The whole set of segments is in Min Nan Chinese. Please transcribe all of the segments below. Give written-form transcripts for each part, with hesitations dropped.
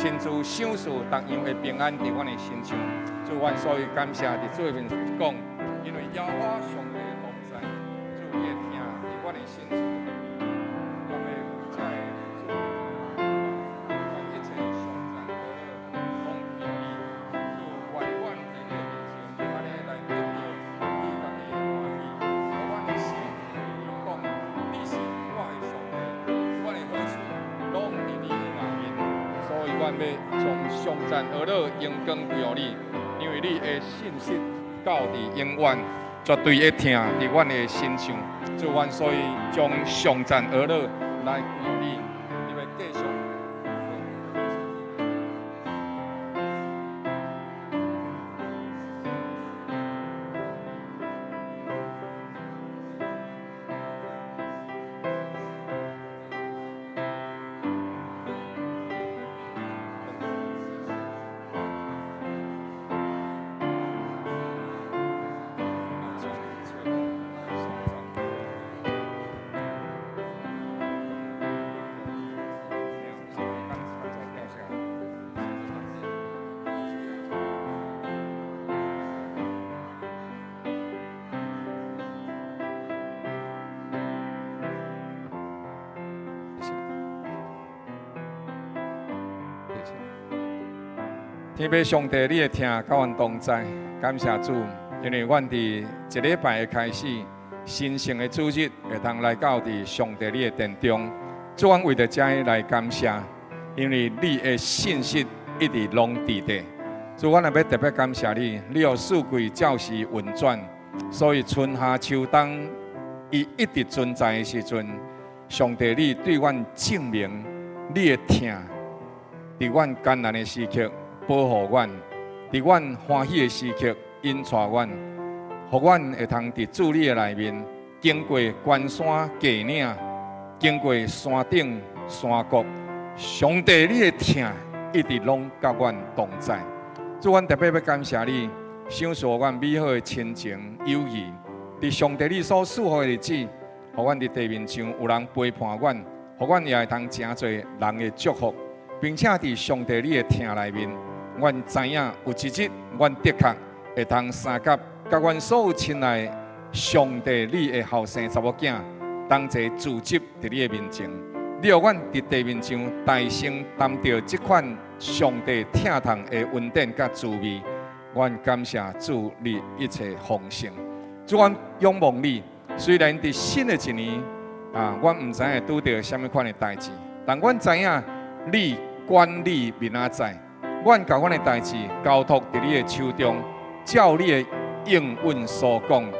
親自賞賜逐樣的平安佇阮的身上。主，阮所以感謝佇主的面前講，因為耶和華上帝的同在，主你的疼佇阮的身上。我欲為這个主，願一切頌讚和樂攏歸予你。主，願阮佇你的面前，按呢來得著你家己的歡喜，予阮的心對你講，你是我的上帝，阮的好處攏佇你的內面，所以阮欲將頌讚和樂榮光歸予你，因為你的信實到佇永遠，絕對會疼佇阮的身上。主，阮所以將頌讚和樂來歸予你，你欲繼續。天父上帝，你的疼佮阮同在，感謝主，因為阮佇一禮拜的開始，神聖的主日會當來到佇上帝你的殿中，主，阮為著這來感謝，因為你的信實一直攏佇咧。主，阮也欲特別感謝你，你予四季照時運轉，所以春夏秋冬伊一直存在的時陣，上帝你對阮證明你的疼，佇阮艱難的時刻保護阮，佇阮歡喜的時刻引帶阮，予阮會通佇主你的內面經過關山過嶺，經過山頂山谷，上帝你的疼一直攏佮阮同在。主，阮特別欲感謝你，賞賜阮美好的親情友誼，佇上帝你所賜福的日子，予阮佇地面上有人陪伴阮，予阮也會通誠濟人的祝福，並且佇上帝你的疼內面，阮知影有一日，阮的確會通相佮，佮阮所有親愛上帝你的後生查某囝同齊聚集佇你的面前。你予阮佇地面上大聲擔著這款上帝疼痛的恩典佮滋味，阮感謝主你一切豐盛。主，阮仰望你，雖然佇新的一年啊，阮毋知影會拄著啥物款的代誌，但阮知影你管理明仔載。阮共阮的代誌交託佇你的手中，照你的應允所講，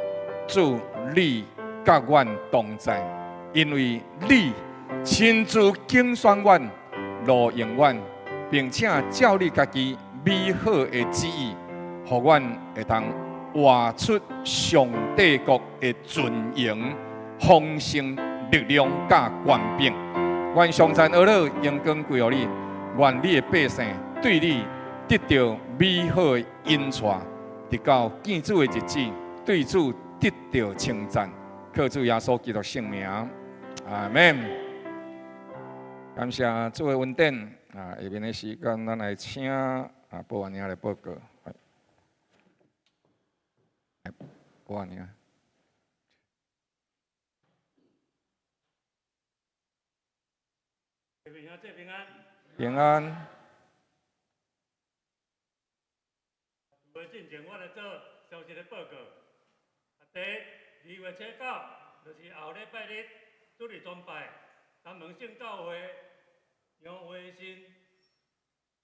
主你佮阮同在，因為你親自揀選阮、路用阮，並且照你家己美好的旨意，予阮會當活出上帝國的尊榮、豐盛、力量佮權柄。願頌讚和樂榮光歸予你，願你的百姓對你得著美好的引帶，直到見主的日子，對主得著稱讚。靠主耶穌基督聖名，阿們。感謝主的恩典啊！下面的時間，咱來請啊保安兄來報告。來，保安兄。平安。平安。會進前，我來做消息的報告。啊，第一，2月7日，就是後禮拜日，主日崇拜，南門聖教會楊慧新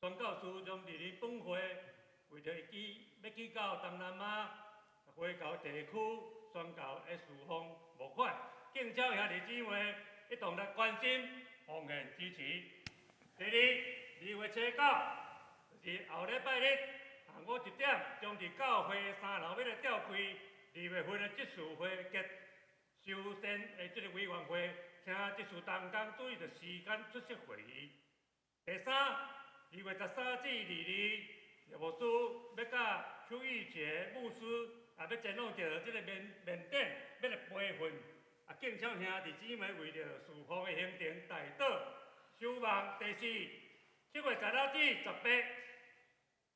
傳教士將佇咧本會，為著伊欲去到東南亞華僑地區宣教的事奉募款，敬請兄弟姊妹一同來關心、奉獻支持。第二，2月7日，就是後禮拜日下午1點，將佇教會三樓欲來召開二月份的執事會及修繕的這个委員會，請執事同工注意著時間出席會議。第三，2月13至22，葉牧師欲佮邱玉杰牧師也欲前往著這个緬緬甸，欲來培訓。啊，敬請兄弟姊妹為著事奉的行程代禱守望。第四， 7月16至18，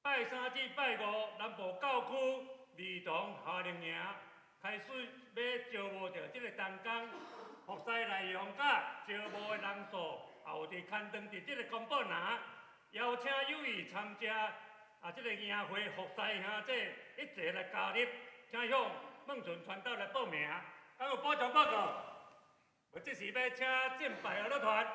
拜三至拜五，南部教區兒童夏令營開始欲招募著這个同工服侍內容佮招募的人數，也有佇刊登佇這个公布欄，邀請有意參加這个營會服侍兄弟一齊來加入，請向孟純傳道來報名。敢有補充報告？無，這時欲請敬拜樂團。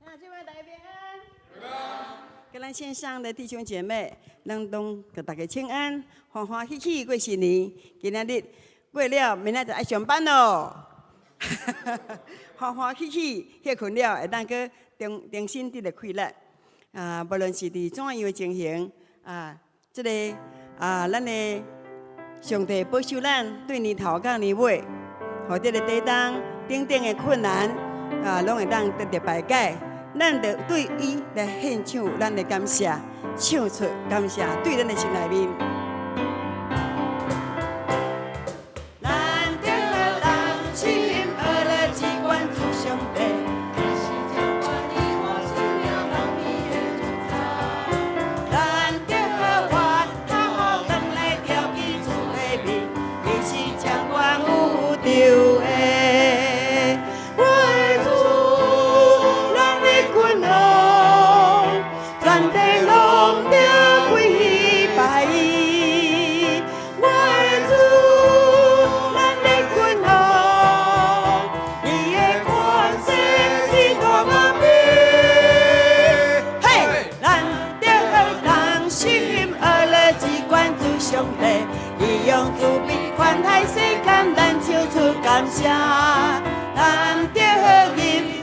那這位大家平安。跟咱線上的弟兄姐妹，攏總給大家請安，歡歡喜喜過新年。今仔日過了，明仔就愛上班囉。歡歡喜喜歇睏了，會當閣重重新得著氣力。啊，無論是佇怎樣的情形，啊，這个啊，咱的上帝保守咱對年頭到年尾，予這个抵擋等等的困難，啊，攏會當得著排解。咱就對伊來獻唱咱的感謝，唱出感謝對咱的心內面。咱著同心學樂只關注上帝。咱著回頭轉來牢記主的面，伊是掌管宇宙的。我的主，咱的君王，全地攏著跪拜伊。我的主，咱的君王，伊的權勢至大無比。嘿，咱著同心學樂只關注上帝，伊用慈悲寬待世間，咱唱出感謝。咱著入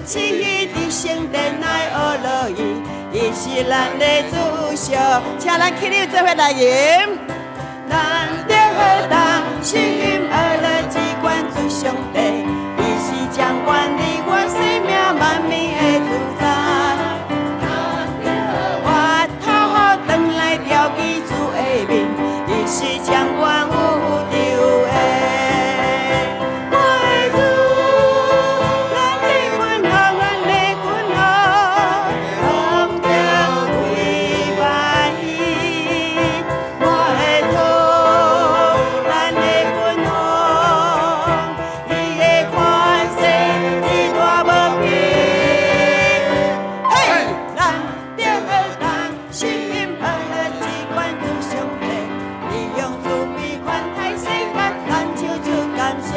死佇聖殿來學樂伊，伊是咱的主上，請咱起立做伙來吟。咱著同心學樂只關注上帝，伊是掌管你我生命萬民的主宰。回頭轉來牢記主的面，伊是掌管宇宙的。我的主，咱的君王，咱的君王，攏著跪拜伊。我的主，咱的君王，伊的權勢至大無比。嘿，咱著同心學樂只關注上帝，伊用慈悲寬待世間，咱唱出感謝。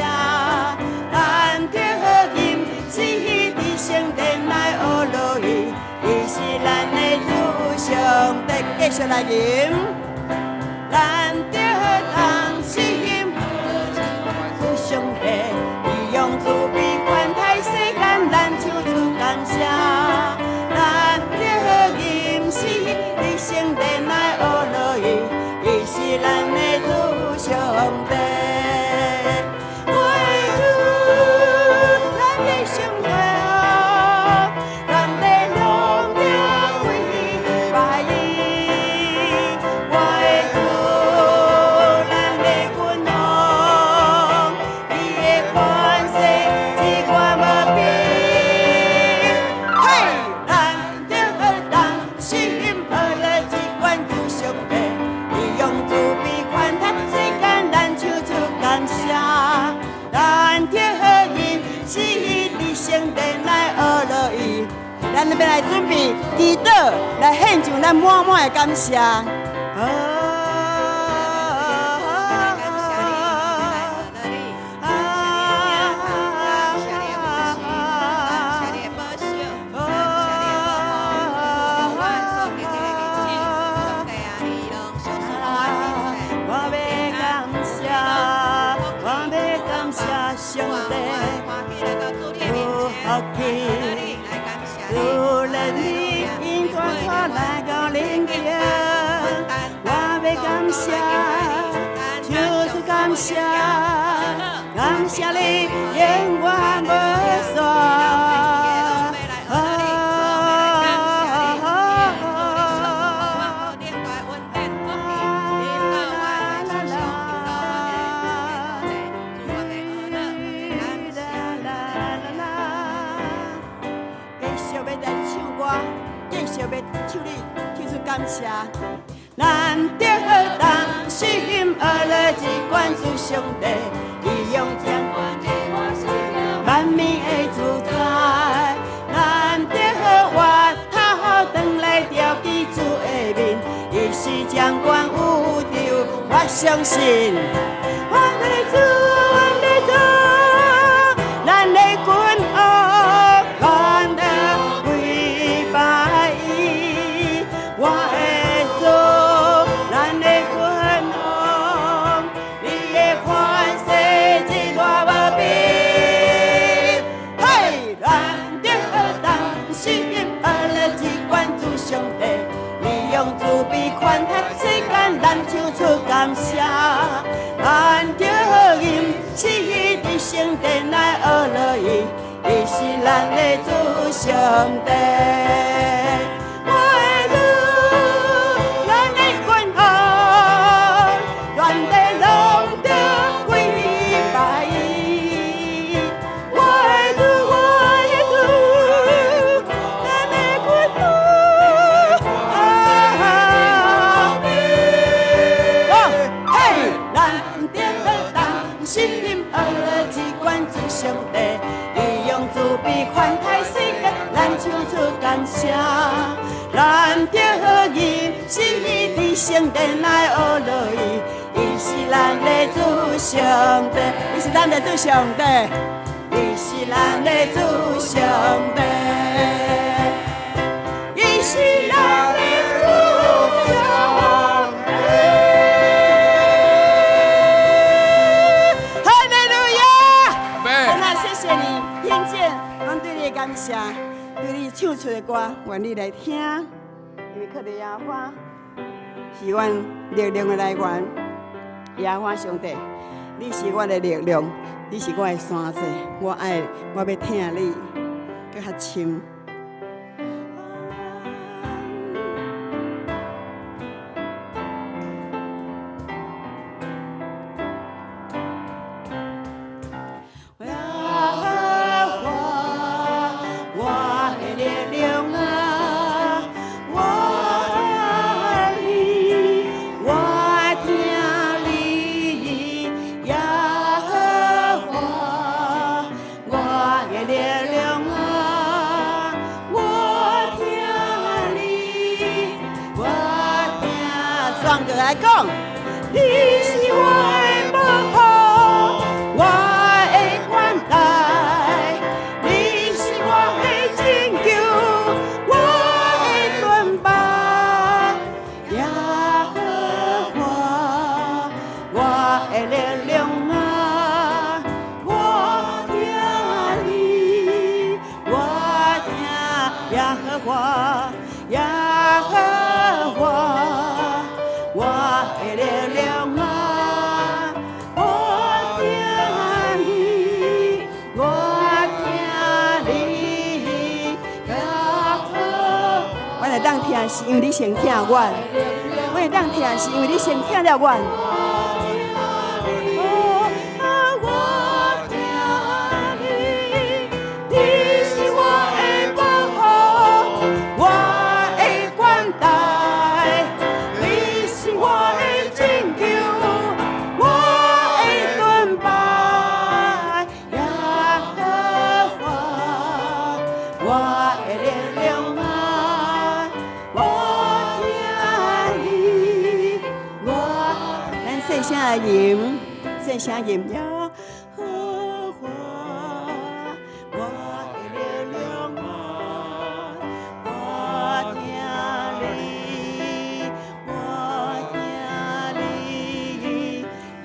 咱著入死佇聖殿來學樂伊，伊是咱的主上帝，繼續來吟。咱著同心主上帝，伊用慈悲寬待世間，咱唱出感謝。咱著入死佇聖殿來學樂伊，伊是咱的主上帝。我的主，咱的上帝啊，咱的攏著跪拜伊。我的主，咱的君王，伊的權勢至高無比。嘿，咱著同心學樂只關注上帝，伊用慈悲寬待世間，咱唱出感謝。咱著入死佇聖殿來學樂伊，咱欲來準備祈禱，來獻上咱滿滿的感謝。感謝你，來學樂你，感謝你的疼，感謝你的扶持，感謝你的保護，感謝你的保護，予阮所經歷的日子，上帝啊，你攏賞賜予阮我欲感謝，我欲感謝上帝，歡喜來到主你的面前，來學樂你，來感謝你，主人你因帶我來到人間，我續欲唱你唱出感謝。咱著同心合力一關注上帝，伊用掌管萬民的主宰。咱著回頭轉來牢記主的面，伊是掌管宇宙，我相信。我的主，我的主，咱的君王，咱的跪拜伊。我的主，咱的君王，你的權勢一大無比。嘿，咱著同心合力一關注上帝，你用慈悲寬待世間，咱唱出感謝。咱著吟詩佇聖殿來學樂伊，伊是咱的主上帝。我的主，咱的君王，全地攏著跪拜伊。我的主，我的主，咱的君王。啊！哦，嘿，咱著同心合力一關注上帝，伊用慈悲寬待世間，咱唱出感謝。咱著吟詩佇聖殿來學樂伊，伊是咱的主上帝，伊是咱的主上帝，伊是咱的主上帝，伊是咱的主上帝。哈利路亞！神啊，謝謝你聽見阮對你的感謝，對你唱出的歌，願你來聽，因為靠著耶和華是阮力量的來源。耶和華上帝，你是我的力量，你是我的山寨，我愛，我欲聽你，閣較深。耶和華，我的力量啊，我愛你，我聽你。耶和華，我的力量啊，我聽你，我聽。雙腳來講，你是我的保護，我的關愛，你是我的拯救，我的盾牌。耶和華，我的力量啊，我聽你，我聽耶和華，耶和華，我的力量啊，我聽你，我聽你，耶和我會當聽是因為你先聽我，我會當聽是因為你先聽著我。我聽你，你是我的保護，我的關愛，你是我的拯救，我的盾牌。耶和華，我的力量啊，我聽你，我咱細聲來吟，細聲吟耶和華，我的力量啊，我聽你，我聽你，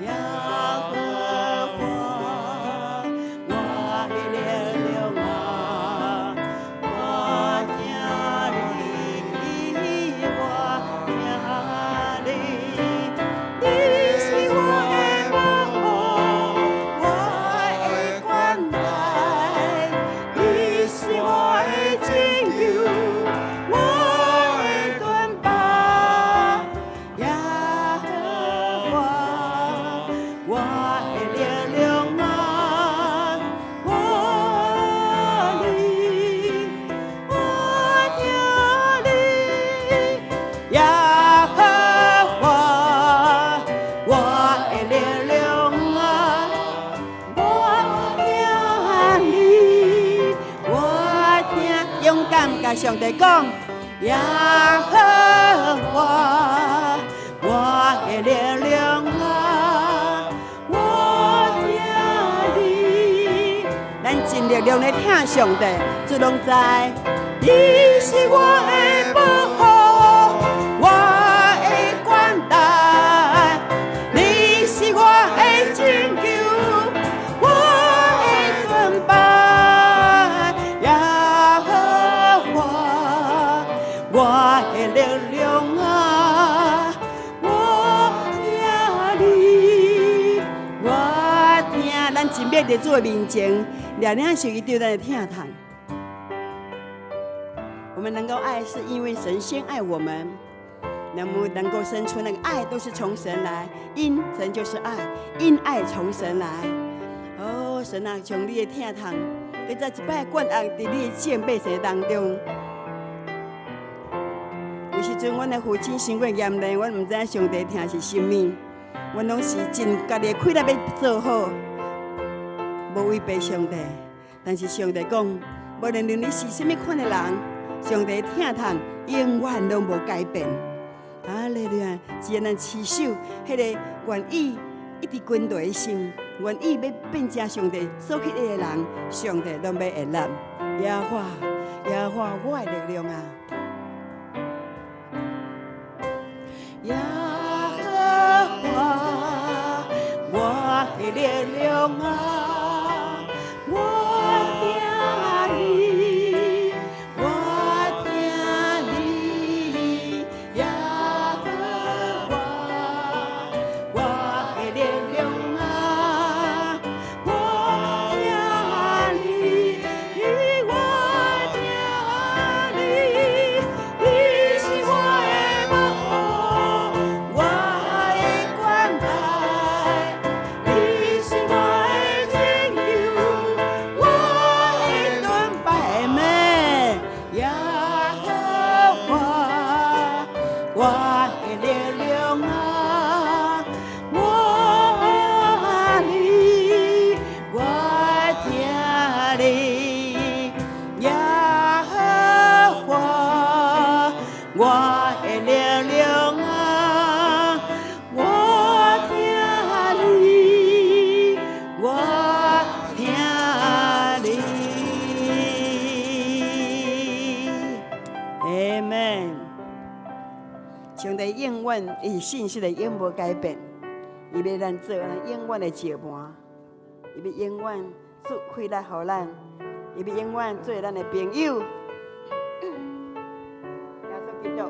耶和華，我的力量啊，我聽你，我聽你，你是我的保護，上帝講，耶和華，我的力量啊，我疼你。咱盡力量來疼上帝，主攏知，你是我的保護，我的關台，你是我的拯救，我的盾牌，耶和華，我的力量啊，我疼你，我疼。咱真欲佇主的面前，掠領受伊對咱的疼痛。我們能夠愛，是因為神先愛我們。能不能夠生出那個愛，都是從神來。因神就是愛，因愛從神來。哦，神啊，將你的疼痛，閣再一擺灌壓佇你的眾百姓當中。有時陣，阮的父親傷過嚴厲，阮毋知影上帝疼是啥物。阮攏是盡家己的氣力欲做好，無違背上帝。但是上帝講，無論你是啥物款的人，上帝疼痛永遠攏無改變。哈利路亞！只要咱持守彼個願意一直跟隨的心，願意欲變成上帝所喜悅的人，上帝攏欲悅納。耶和華，耶和華，我的力量啊！耶和華，我的力量啊！我疼你，我疼你，耶和華，我的力量啊！我疼你，我疼你，你是我的保護，我的關台，你是我的拯救，我的盾牌們，耶和華，我的力量啊！我愛你，我疼你，耶和華，我的力量啊！我疼你，我疼你。阿門。上帝永遠伊是信實的，永無改變。伊欲咱做咱永遠的石盤，伊欲永遠賜氣力予咱，伊欲永遠做咱的朋友。耶穌基督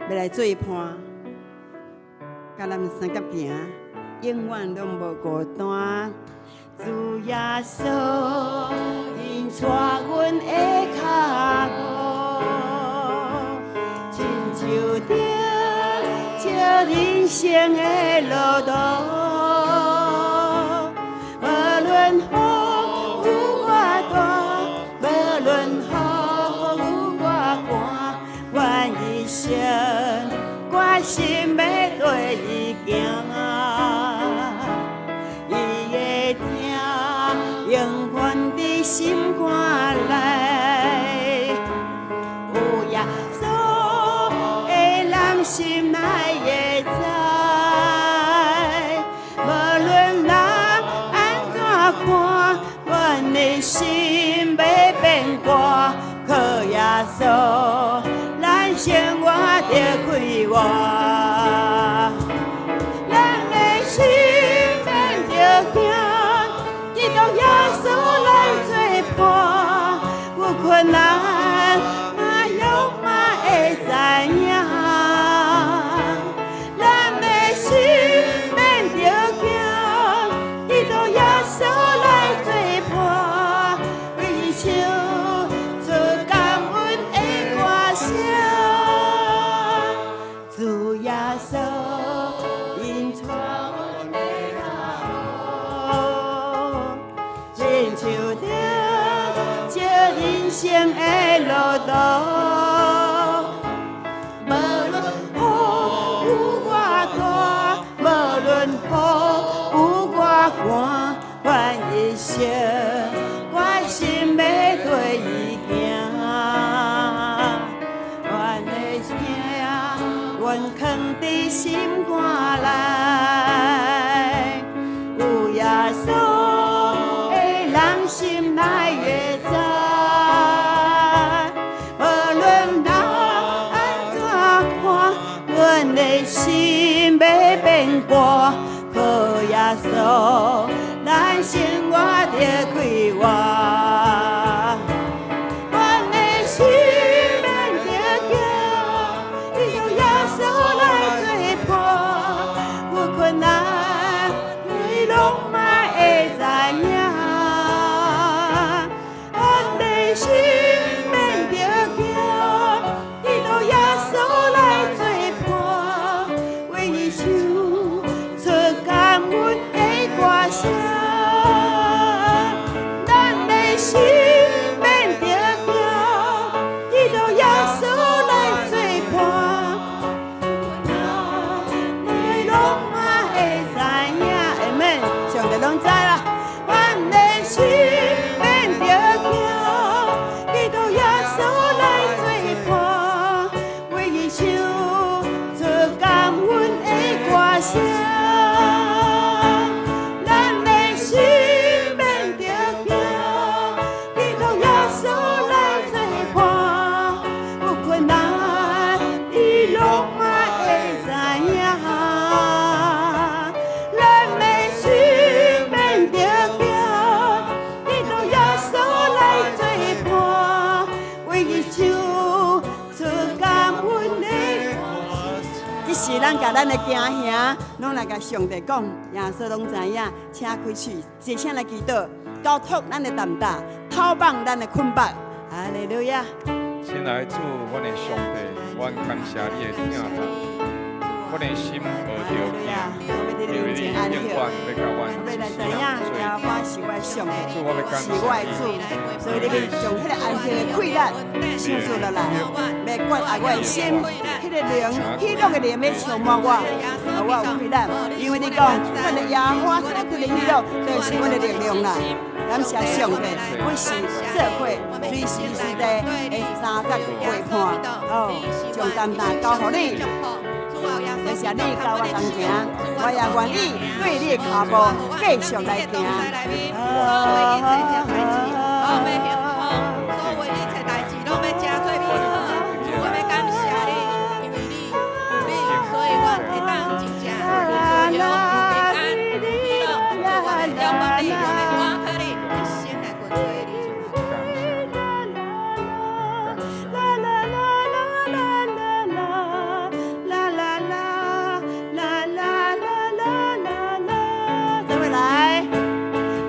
欲來做伴，佮咱相佮行，永遠攏無孤單。主耶穌，𪜶帶阮的跤步，親像著這人生的路途，無論風雨偌大，無論雨雨偌寒，阮一生決心欲綴伊行。伊的疼永遠佇心肝內，有耶穌的人心內會知，無論人按怎看，阮的心欲變卦，靠耶穌，咱生活得快活。咱的心免著驚，基督耶穌來做伴，有困難嘛勇嘛會知影。咱的心免著驚，基督耶穌來做伴，為伊唱出感恩的歌聲。主耶穌，𪜶帶阮的跤步，親像著這人生的路途，無論風雨偌大，無論雨雨偌寒，阮一生決心欲綴伊行。阮囥佇心肝內，有耶穌的人心內會知，無論人按怎看，阮的心欲變寒，靠耶穌，咱生活得快活。阮的心免著驚，有耶穌來做伴，有困難伊攏嘛會知影。阮的心免著驚，有耶穌來做伴，為伊唱出感恩的歌聲。咱的心免著驚，有耶穌來做伴，伊攏嘛會知影。阿們，上帝攏知啦。阮的心免著驚，有耶穌來做伴，為伊唱出感恩的歌聲。咱的心免著驚，有耶穌來做伴，有困難伊攏嘛會知影。咱的心免著驚，有耶穌來做伴，為伊唱出感恩的。這是咱共咱的驚嚇，攏來共上帝講，耶穌攏知影，請開喙，齊聲來祈禱，交託咱的擔擔，透放咱的困縛。哈利路亞！親愛的主，阮的上帝，阮感謝你的疼痛，阮的心無著驚，因為你永遠欲共阮我欲來知影，耶和華是我的上帝，主，我欲感是我的主，所以你欲將彼个安息的氣力賞賜落來，欲管壓我的心，彼个靈，喜樂的靈欲充滿我，予我有氣力。因為你講，咱的耶和華所賜的喜樂，就是阮的力量啦。感謝上帝，阮是做伙，隨時隨地會相佮陪伴，哦，將擔擔交予你。感謝你佮我同行，我也願意對你的腳步繼續來行。所有一切代誌，攏欲幸福；所有一切代誌，攏欲誠做美好。主，我欲感謝你，因為你有你，所以我會當真正有自由、有平安、有喜樂。主，我欲仰望你，我欲倚靠你，一生來跟隨你。感謝你，感謝啦啦啦啦啦啦啦啦啦啦啦啦啦啦，再回來。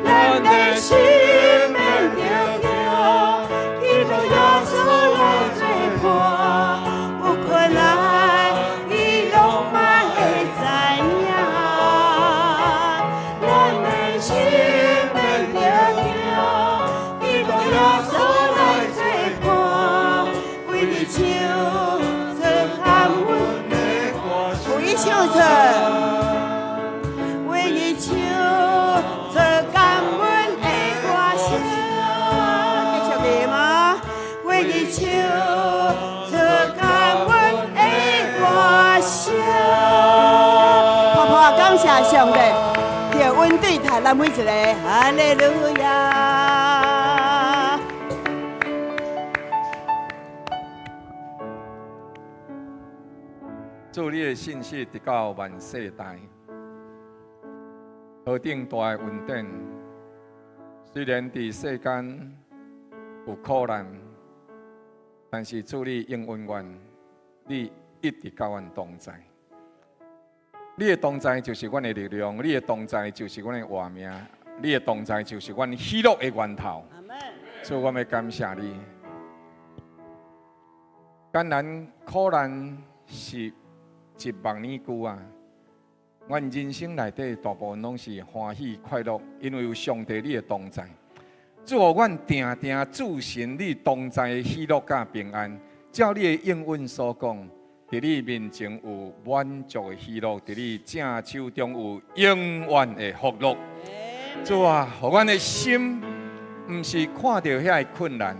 咱的心免著驚，有耶穌來做伴，有困難伊攏嘛會知影。咱的心免著驚，有耶穌來做伴，為你唱出感恩的為伊唱出，為伊唱出感恩的歌聲，繼續念啊！為伊唱出感恩的歌聲。婆婆感謝上帝，著恩對待咱每一个，哈利路亞。主，你的信實直到萬世代，何等大的恩典！雖然佇世間有苦難，但是主你永遠，你一直佮阮同在。你的同在就是阮的力量，你的同在就是阮的活命，你的同在就是阮喜樂的源頭。主，我欲感謝你。艱難苦難是1萬年久啊！阮人生內底大部分攏是歡喜快樂，因為有上帝你的同在。主，予阮定定注視你同在的喜樂佮平安，照你的應允所講，佇你面前有滿足的喜樂，佇你正手中有永遠的福樂。主啊，予阮的心，毋是看著遐个困難，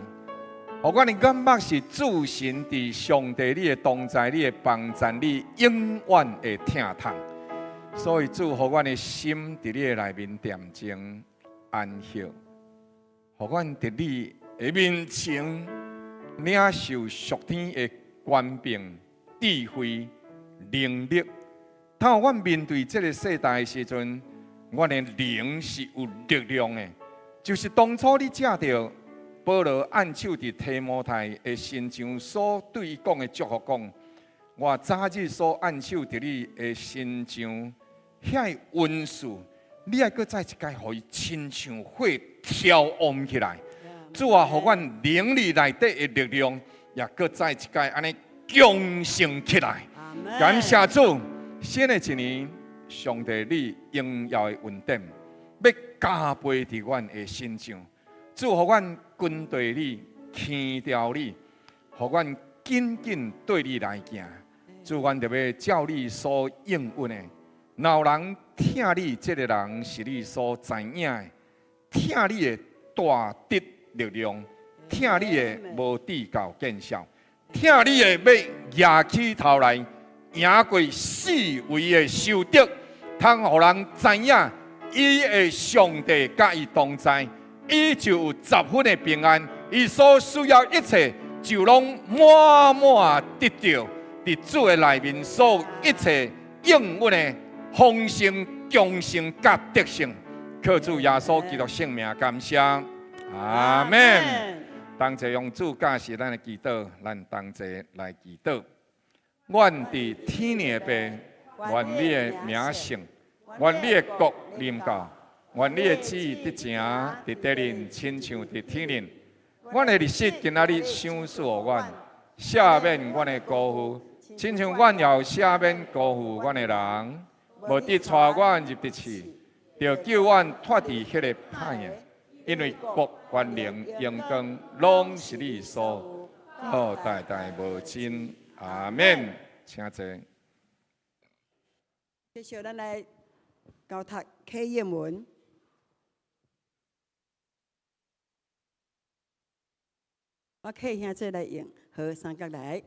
予阮的眼目是注神佇上帝你的同在，你的幫贊，你永遠會疼痛。所以主，予阮的心佇你的內面恬靜安息，予阮佇你的面前領受屬天的權柄、智慧、能力。當阮面對這个世代的時陣，阮的靈是有力量的。就是當初你藉著保羅按手佇提摩太的身上所對伊講的祝福講，我早日所按手佇你的身上，遐个恩賜，你愛閣再一擺，予伊親像火挑旺起來。主啊，予阮靈裡內底的力量，也閣再一擺按呢強盛起來。感謝主，新的一年，上帝你榮耀的恩典，欲加倍佇阮的身上。主，予阮跟隨你，牽牢你，予阮緊緊對你來行。主，阮著欲照你所應允的。若有人疼你，這个人是你所知影的，疼你會大得力量，疼你的無至到見笑，疼你的欲舉起頭來贏過四圍的仇敵，通予人知影伊的上帝佮伊同在，伊就有十分的平安，伊所需要一切就攏滿滿得著。佇主的內面，所有一切應允的豐盛、強盛佮得勝，靠主耶穌基督聖名感謝，阿們。同齊用主教示咱的祈禱，咱同齊來祈禱。阮佇天的父，願你的名聖，願你的國臨到，願你的旨意得成，佇地面親像佇天頂。阮的日食今仔日賞賜予阮，赦免阮的辜負，親像阮也有赦免辜負阮的人。無得帶阮入佇試，著救阮脫離彼个歹的，因為國權能榮光攏是你所有，到代代無盡。阿們。請坐。繼續，咱來交讀啟應文。我啟兄做來用，好三角來。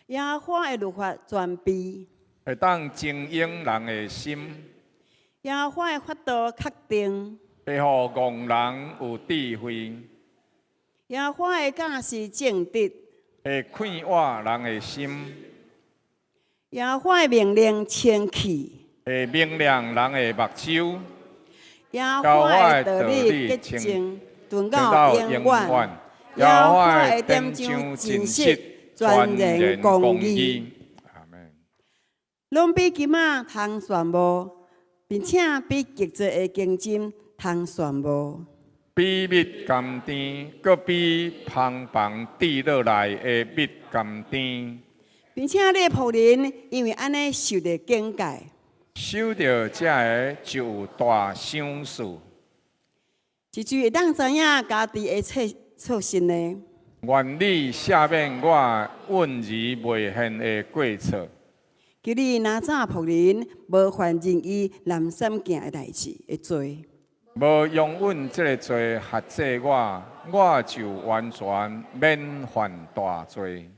耶和華的律法全備。會當精英人的心。耶和華的法度確定。會予戇人有智慧。耶和華的教示正直。會快活人的心。耶和華的命令清氣。會明亮人的目睭。耶和華的道理潔淨，傳到永遠。耶和華的典章真實，全然公義。攏比金仔通羨慕，並且比極濟的金針通羨慕。比蜜甘甜，閣比蜂房滴落來的蜜甘甜。並且你的僕人因為按呢受著警戒，守著這个就有大賞賜。一句會當知影家己的錯錯失呢？願你赦免我隱而未現的過錯。求你哪早僕人無犯任意濫閃鏡的代誌的罪。無容允這个罪轄制我，我就完全免犯大罪。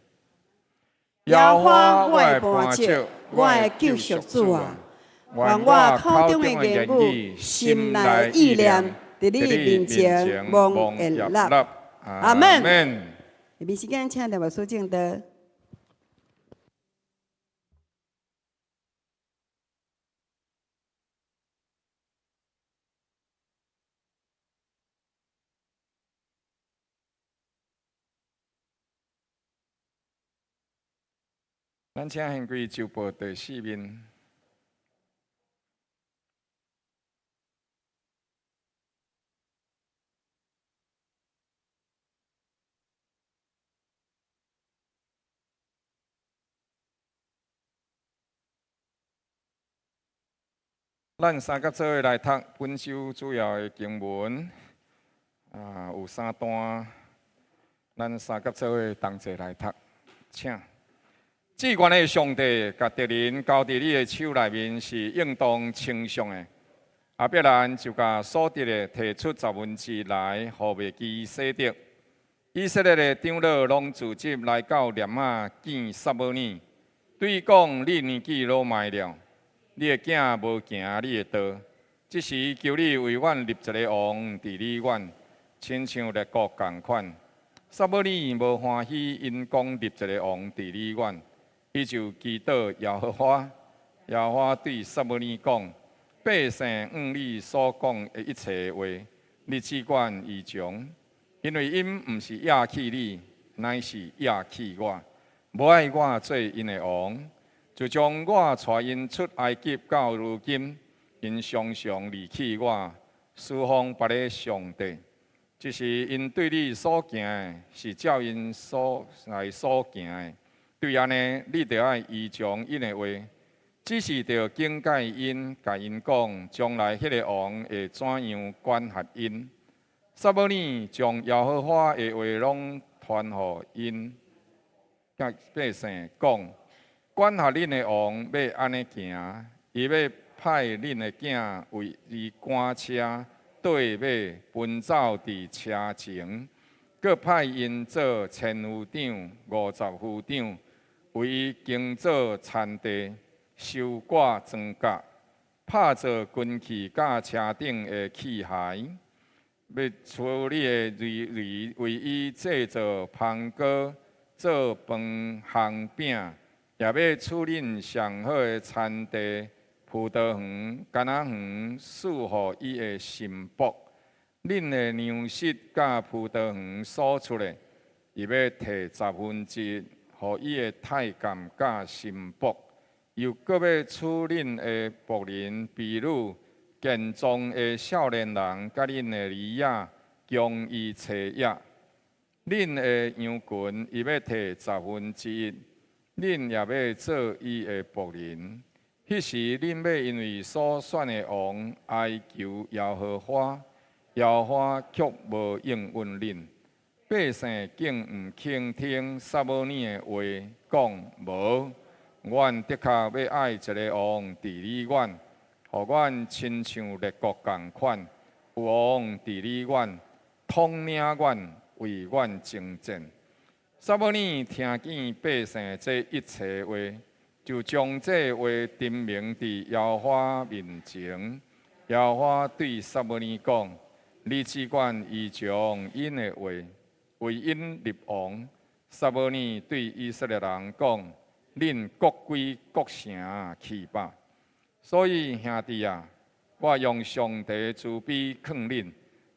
耶和華我的磐石，我的救贖主啊，願我口中的言語、心內意念，佇你面前蒙悅納。阿們。下面時間請廖牧師證道。咱請掀開周報第四面。咱三甲做伙來讀本周主要的經文，啊，有三段。咱三甲做伙同齊來讀，請。至懸的上帝，共敵人交佇你的手內面是應當稱頌的。亞伯蘭就共所得的提出十分之一來，予麥基洗德。以色列的長老攏聚集來到喇瑪見撒母耳，對伊講：你年紀老邁了，你的囝無行你的道。這時求你為阮立一个王治理阮，親像列國仝款。撒母耳無歡喜𪜶講立一个王治理阮，伊就祈禱耶和華。耶和華對撒母耳講：百姓按你所講的一切話，你只管依從，因為𪜶毋是厭棄你，乃是厭棄我，無愛我做𪜶的王。自從我帶𪜶出埃及到如今，𪜶常常離棄我，事奉別个上帝。這是𪜶對你所行的，是照𪜶所來所行的。對按呢，你著愛依從𪜶的話，只是著警戒𪜶，共𪜶講，將來彼个王會怎樣管轄𪜶。撒母耳將耶和華的話攏傳予𪜶，佮百姓講，管轄恁的王欲按呢行，伊欲派恁的囝為伊趕車，綴馬奔走佇車前，閣派𪜶做千夫長、五十夫長，為伊耕作田地、收割莊稼、拍造軍器佮車頂的器械，欲處理的驢驢為伊製造帆糕、做飯烘餅，也欲取恁上好的田地、葡萄園、橄欖園，賜予伊的臣僕。恁的糧食佮葡萄園所出的，伊欲提十分之一，予伊的太監佮臣僕。又閣欲取恁的僕人婢女、健壯的少年人，佮恁的兒仔，供伊差役。恁的羊群，伊欲提十分之一，恁也欲做伊的僕人。彼時，恁欲因為所選的王哀求耶和華，耶和華卻無應允恁。百姓竟毋肯聽撒母耳的話，講無，阮的確欲愛一个王治理阮，予阮親像列國仝款，有王治理阮，統領阮，為阮征戰。撒母耳聽見百姓這一切話，就將這話陳明佇耶和華面前。耶和華對撒母耳講：你只管依從𪜶的話，為𪜶立王。撒母耳對以色列人講：恁各歸各城去吧。所以兄弟啊，我用上帝慈悲勸恁，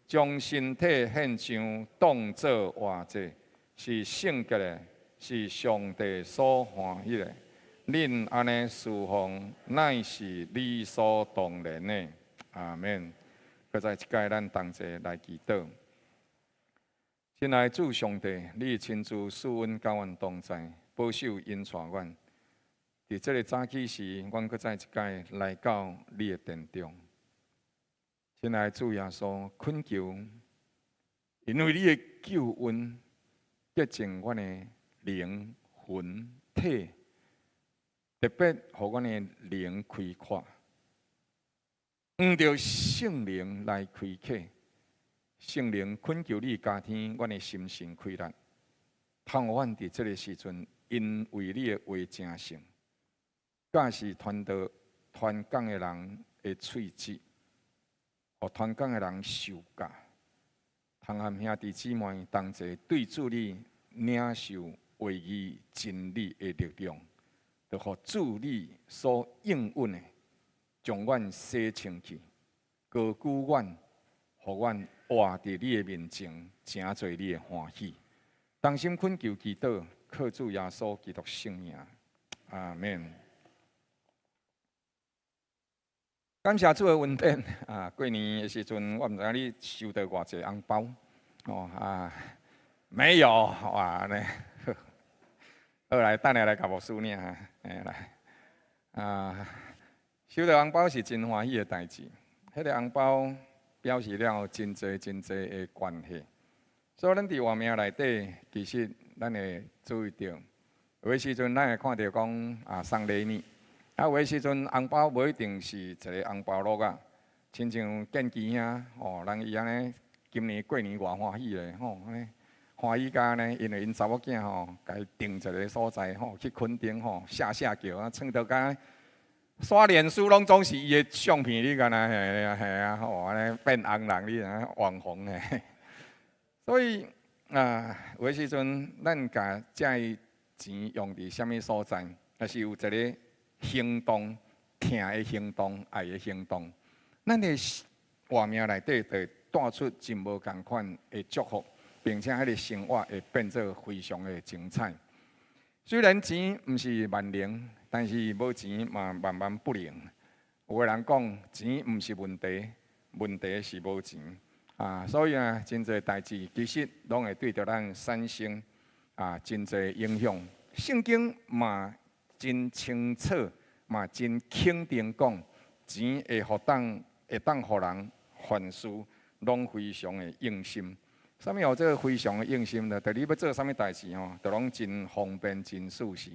將身體獻上，當做活祭，是聖潔的，是上帝所歡喜的。恁按呢事奉，乃是理所當然的。阿門。閣再一擺，咱同齊來祈禱。親愛主上帝，你親自賜恩佮阮同在，保守引帶阮。佇這个早起時，阮閣再一擺來到你的殿中。親愛主耶穌，懇求，因為你的救恩潔淨阮的靈魂體，特別予阮的靈開闊，向著聖靈來開啟。聖靈懇求你加添阮的心神氣力，通予阮佇這个時陣，因為你的話成聖，教示傳道傳講的人的喙舌，予傳講的人受教，通和兄弟姊妹同齊對主你領受話語真理的力量，就予主你所應允的，將阮洗清氣，高舉阮，予阮活佇你的面前，成做你的歡喜。同心懇求祈禱，靠主耶穌基督聖名，阿門。感謝主的恩典啊！過年的時陣，我毋知影你收到偌濟紅包哦啊，沒有哇呢。好來，等下來共牧師領哈，欸來啊，收到紅包是真歡喜的代誌。彼个紅包表示了真濟真濟的關係。所以咱佇活命內底，其實咱會注意著，有的時陣咱會看著講啊送禮物。啊，有的時陣紅包無一定是一个紅包橐仔，親像建基兄吼，人伊按呢今年過年偌歡喜咧吼，按呢歡喜甲按呢，因為𪜶查某囝吼，共伊定一个所在吼，去墾丁吼，寫寫叫啊，創到敢刷臉書攏總是伊的相片，你敢若嘿啊嘿啊吼，按呢變紅人，你知影網紅嘿。所以啊，有的時陣咱共這个錢用佇啥物所在，若是有一个行動，疼的行動，愛的行動，咱的活命內底就會帶出真無仝款的祝福，並且彼个生活會變做非常的精彩。雖然錢毋是萬能，但是無錢嘛萬萬不能。有的人講錢毋是問題，問題是無錢啊。所以啊，真濟代誌其實攏會對著咱產生啊真濟影響。聖經嘛真清楚，嘛真肯定講，錢會予當會當予人凡事攏非常的用心。啥物號做非常的用心呢？就你欲做啥物代誌吼，就攏真方便、真舒適。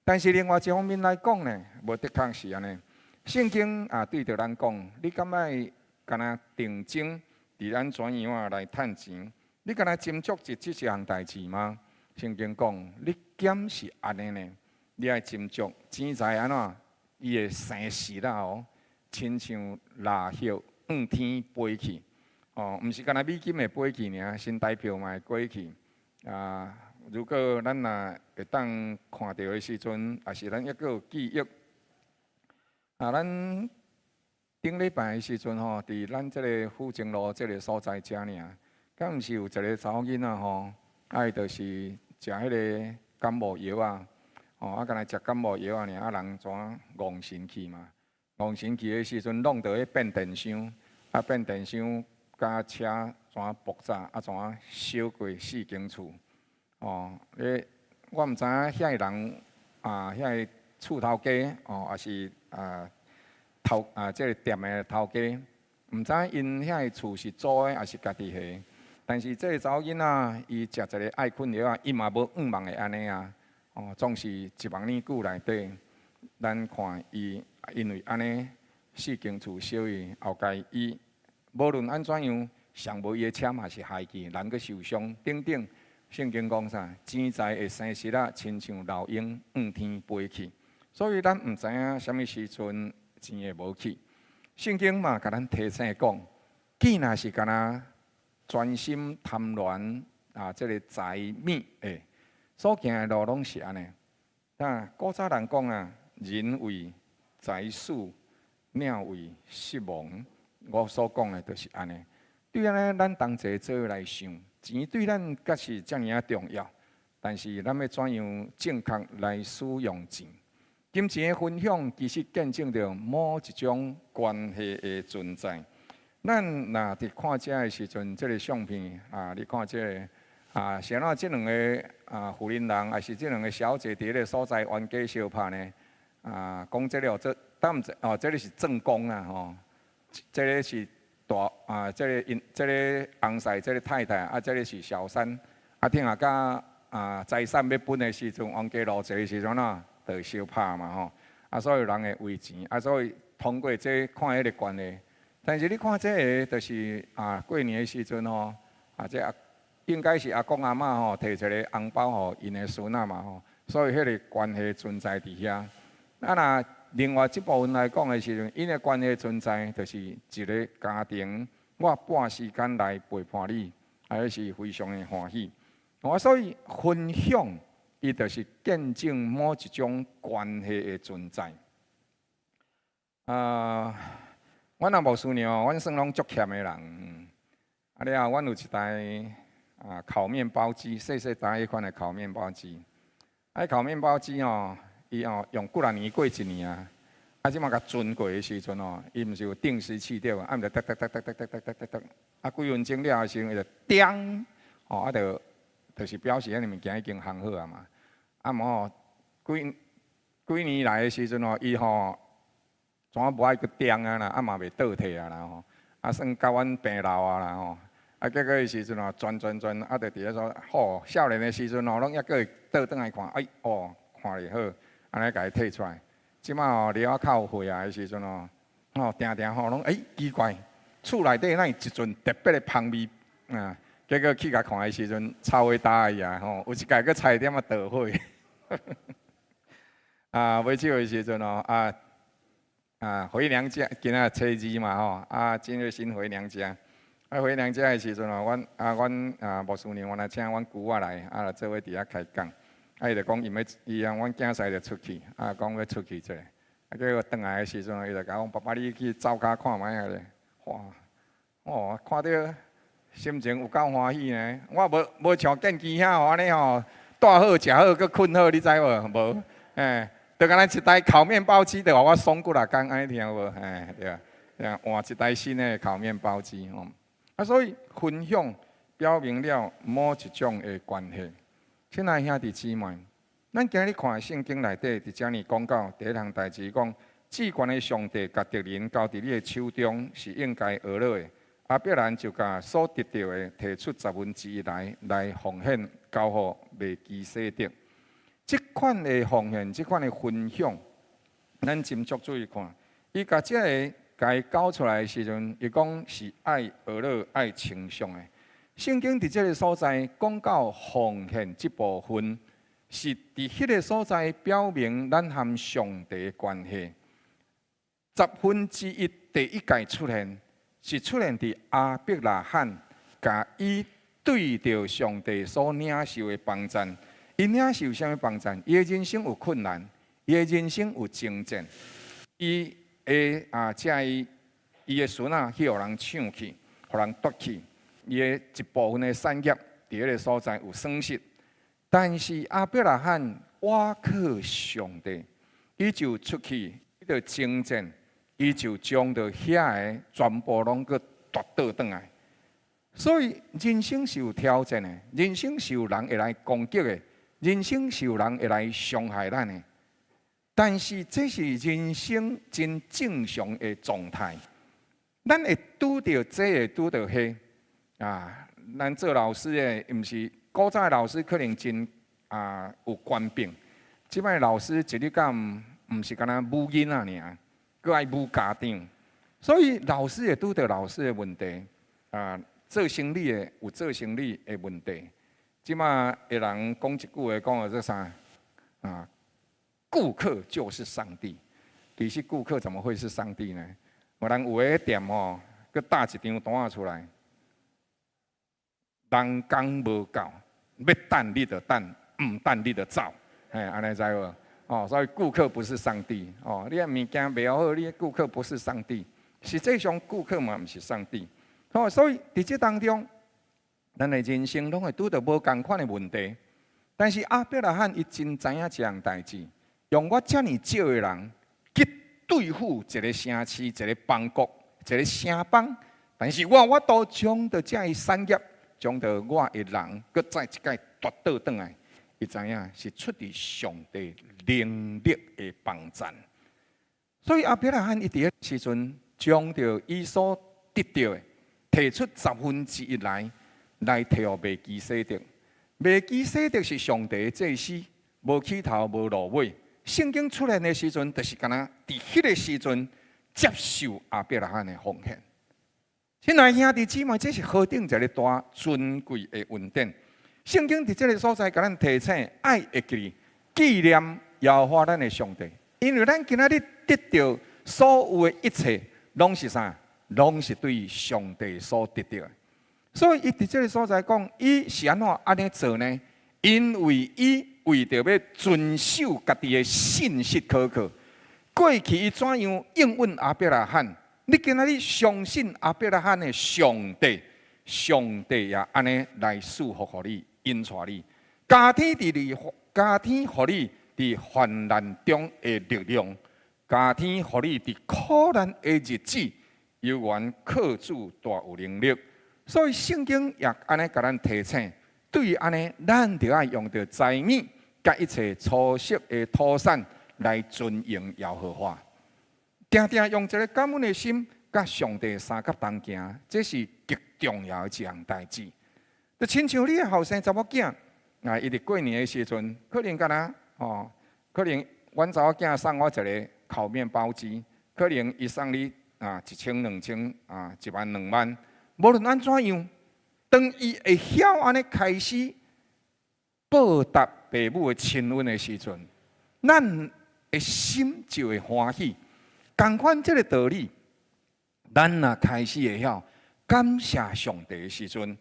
但是另外一方面來講呢，無的確是按呢。聖經也對著咱講，你敢愛敢若定睛佇按怎樣仔來趁錢？你敢若斟酌這這一項代誌嗎？聖經講，你敢是按呢呢？你愛斟酌錢財按怎？伊會生蝕仔哦，親像蠟葉向天飛去。哦，毋是干焦美金會飛去爾，新台票嘛會過去。啊，如果咱若會當看著的時陣，抑是咱猶閣有記憶。啊，咱頂禮拜的時陣吼，佇咱這个富正路這个所在遮爾，敢毋是有一个查某囡仔吼，啊，伊就是食彼个感冒藥仔，吼，啊，干焦食感冒藥仔爾，啊，人怎戇神去嘛？戇神去的時陣，弄著彼變電箱，啊，變電箱。佮車怎爆炸，啊怎燒過四間厝，哦，你我毋知影遐个人啊，遐个厝頭家哦，抑是啊頭啊，這个店的頭家，毋知𪜶遐个厝是租的，抑是家己的。但是這个查某囡仔，伊食一个愛睏藥仔，伊嘛無向望會按呢啊，哦，總是一萬年久內底，咱看伊因為按呢四間厝燒去，後蓋伊。無論按怎樣，上無伊的車嘛是害去，人閣受傷等等。聖經講啥？錢財會生蝕仔，親像老鷹向天飛去。所以咱毋知影啥物時陣錢會無去。聖經嘛，共咱提醒講，既若是干焦專心貪戀啊，這个財物的所行的路攏是按呢。啊，古早人講啊，人為財死，鳥為食亡。我所講的就是按呢。對按呢，咱同齊做來想，錢對咱確實遮爾仔重要，但是咱欲怎樣正確來使用錢？金錢的分享其實見證著某一種關係的存在。咱若佇看這的時陣，這个相片啊，你看這个啊，是按怎這兩个啊婦人人，抑是這兩个小姐佇彼个所在冤家相拍呢？啊，講這个這，當哦，這个是正宮啊，吼。這个是大啊，這个𪜶，這个翁婿，這个太太，啊，這个是小三，啊，聽下佮啊財產欲分的時陣，冤家路窄的時陣啊，就會相拍嘛吼。啊，所以人會為錢，啊，所以通過這看彼个關係。但是你看這个，就是啊，過年的時陣吼，啊，這阿應該是阿公阿嬤吼，提一个紅包予𪜶的孫仔嘛吼，所以彼个關係存在佇遐。啊，若另外這部分來講的時陣，𪜶的關係存在，就是一个家庭，我撥時間來陪伴你，啊，彼是非常的歡喜。哦，所以分享，伊就是見證某一種關係的存在。啊，阮阿牧師娘，阮算攏足儉的人。啊了後，阮有一台啊烤麵包機，細細台彼款的烤麵包機。啊，烤麵包機吼，伊吼用幾若年過一年啊。啊，這馬共轉過的時陣吼，伊毋是有定時器對無？按著得得得得得得得得得，啊幾分鐘了的時陣，伊就叮，吼啊就是表示彼个物件已經烘好啊嘛。啊毋吼，幾幾年來的時陣吼，伊吼怎無愛閣叮啊啦，啊嘛袂倒退啊啦吼，啊算共阮病老啊啦吼。啊結果彼時陣吼，轉轉轉，啊就佇咧說，吼少年的時陣吼，攏猶閣會倒轉來看，哎哦，看咧好，按呢共伊提出來。這馬吼離我較有歲仔的時陣吼，吼定定吼攏哎奇怪，厝內底哪會一陣特別的芳味啊？結果去共看的時陣，臭味焦去啊吼，有一擺閣差一點仔著火。啊，買酒的時陣哦，啊啊回娘家，今仔初二嘛吼，啊今日先回娘家。啊回娘家的時陣哦，阮牧師娘原來請阮姑仔來，啊做伙佇遐開講。啊伊就講伊欲，伊共阮囝婿就出去，啊講欲出去一下。啊結果轉來的時陣，伊就共我講：爸爸，你去灶跤看覓仔咧。哇！哦，看著心情有夠歡喜呢。我無像建基兄按呢吼，蹛好、食好、閣睏好，你知無？無，欸，就敢若一台烤麵包機，就予我爽幾若工，按呢聽無？欸，對啊，換一台新的烤麵包機吼。啊，所以分享表明了某一種的關係。親愛兄弟姊妹，咱今日看聖經內底，佇遮爾講到第一項代誌，講至懸的上帝共敵人交佇你的手中，是應該呵咾的。亞伯蘭就共所得著的提出十分之一來，來奉獻交予麥基洗德。這款的奉獻，這款的分享，咱斟酌注意看，伊共這个共伊交出來的時陣，伊講是愛呵咾、愛稱頌的。聖經佇這个所在講到奉獻這部分，是佇彼个所在表明咱和上帝的關係。十分之一第一擺出現，是出現佇亞伯拉罕，共伊對著上帝所領受的幫贊。伊領受啥物幫贊？伊的人生有困難，伊的人生有爭戰，伊的啊，這伊伊的孫仔去予人搶去，予人奪去，伊的一部分的產業佇彼个所在有損失。但是亞伯拉罕倚靠上帝，伊就出去，伊就征戰，伊就將著遐个全部攏閣奪倒轉來。所以人生是有挑戰的，人生是有人會來攻擊的，人生是有人會來傷害咱的。但是這是人生真正常的狀態。咱會拄著這，會拄著彼啊。咱做老師的，毋是古早的老師可能真有權柄，這擺老師一日到晚毋是干焦舞囡仔爾，閣愛舞家長，所以老師會拄著老師的問題啊。做生理的有做生理的問題。這擺的人講一句話，講做啥啊？顧客就是上帝。其實顧客怎麼會是上帝呢？有人有的店吼，閣貼一張單仔出來，人工無夠，欲等你就等，毋等你就走，嘿，按呢知無？哦，所以顧客不是上帝。哦，你的物件賣好，你的顧客不是上帝。實際上顧客嘛毋是上帝。哦，所以佇這當中，咱的人生攏會拄著無仝款的問題。但是亞伯拉罕伊真知影一項代誌，用我遮爾少的人去對付一个城市、一个邦國、一个城邦，但是我有法度將著這个產業，將著我的人，閣再一擺奪倒轉來。伊知影是出佇上帝能力的幫贊。所以亞伯拉罕伊佇彼時陣，將著伊所得著的提出十分之一來，來提予麥基洗德。麥基洗德是上帝的祭司，無起頭無落尾。聖經出現的時陣，就是敢若佇彼个時陣接受亞伯拉罕的奉獻。親愛兄弟姊妹，這是何等一个大尊貴的恩典！聖經佇這个所在共咱提醒，愛會記得紀念耶和華咱的上帝，因為咱今仔日得著所有的一切，攏是啥？攏是對上帝所得著的。所以，伊佇這个所在講，伊是按怎按呢做呢？因為伊為著欲遵守家己的信實可靠，過去伊怎樣應允亞伯拉罕？你今仔日相信亞伯拉罕的上帝，上帝也按呢來賜福予你，引帶你，加添佇你，加添予你佇患難中的力量，加添予你佇苦難的日子，猶原靠主大有能力。所以聖經也按呢共咱提醒，對於按呢，咱著愛用著財物佮一切粗俗的土產來尊榮耶和華。定定用一个感恩的心，佮上帝相佮同行，這是極重要的一項代誌。就親像你的後生查某囝，啊，伊佇過年的時陣，可能敢若哦，可能阮查某囝送我一个烤麵包機，可能伊送你啊一千兩千啊一萬兩萬，無論按怎樣，當伊會曉按呢開始報答父母的親恩的時陣，咱的心就會歡喜。仝款這个道理，咱若開始會曉感謝上帝的時陣，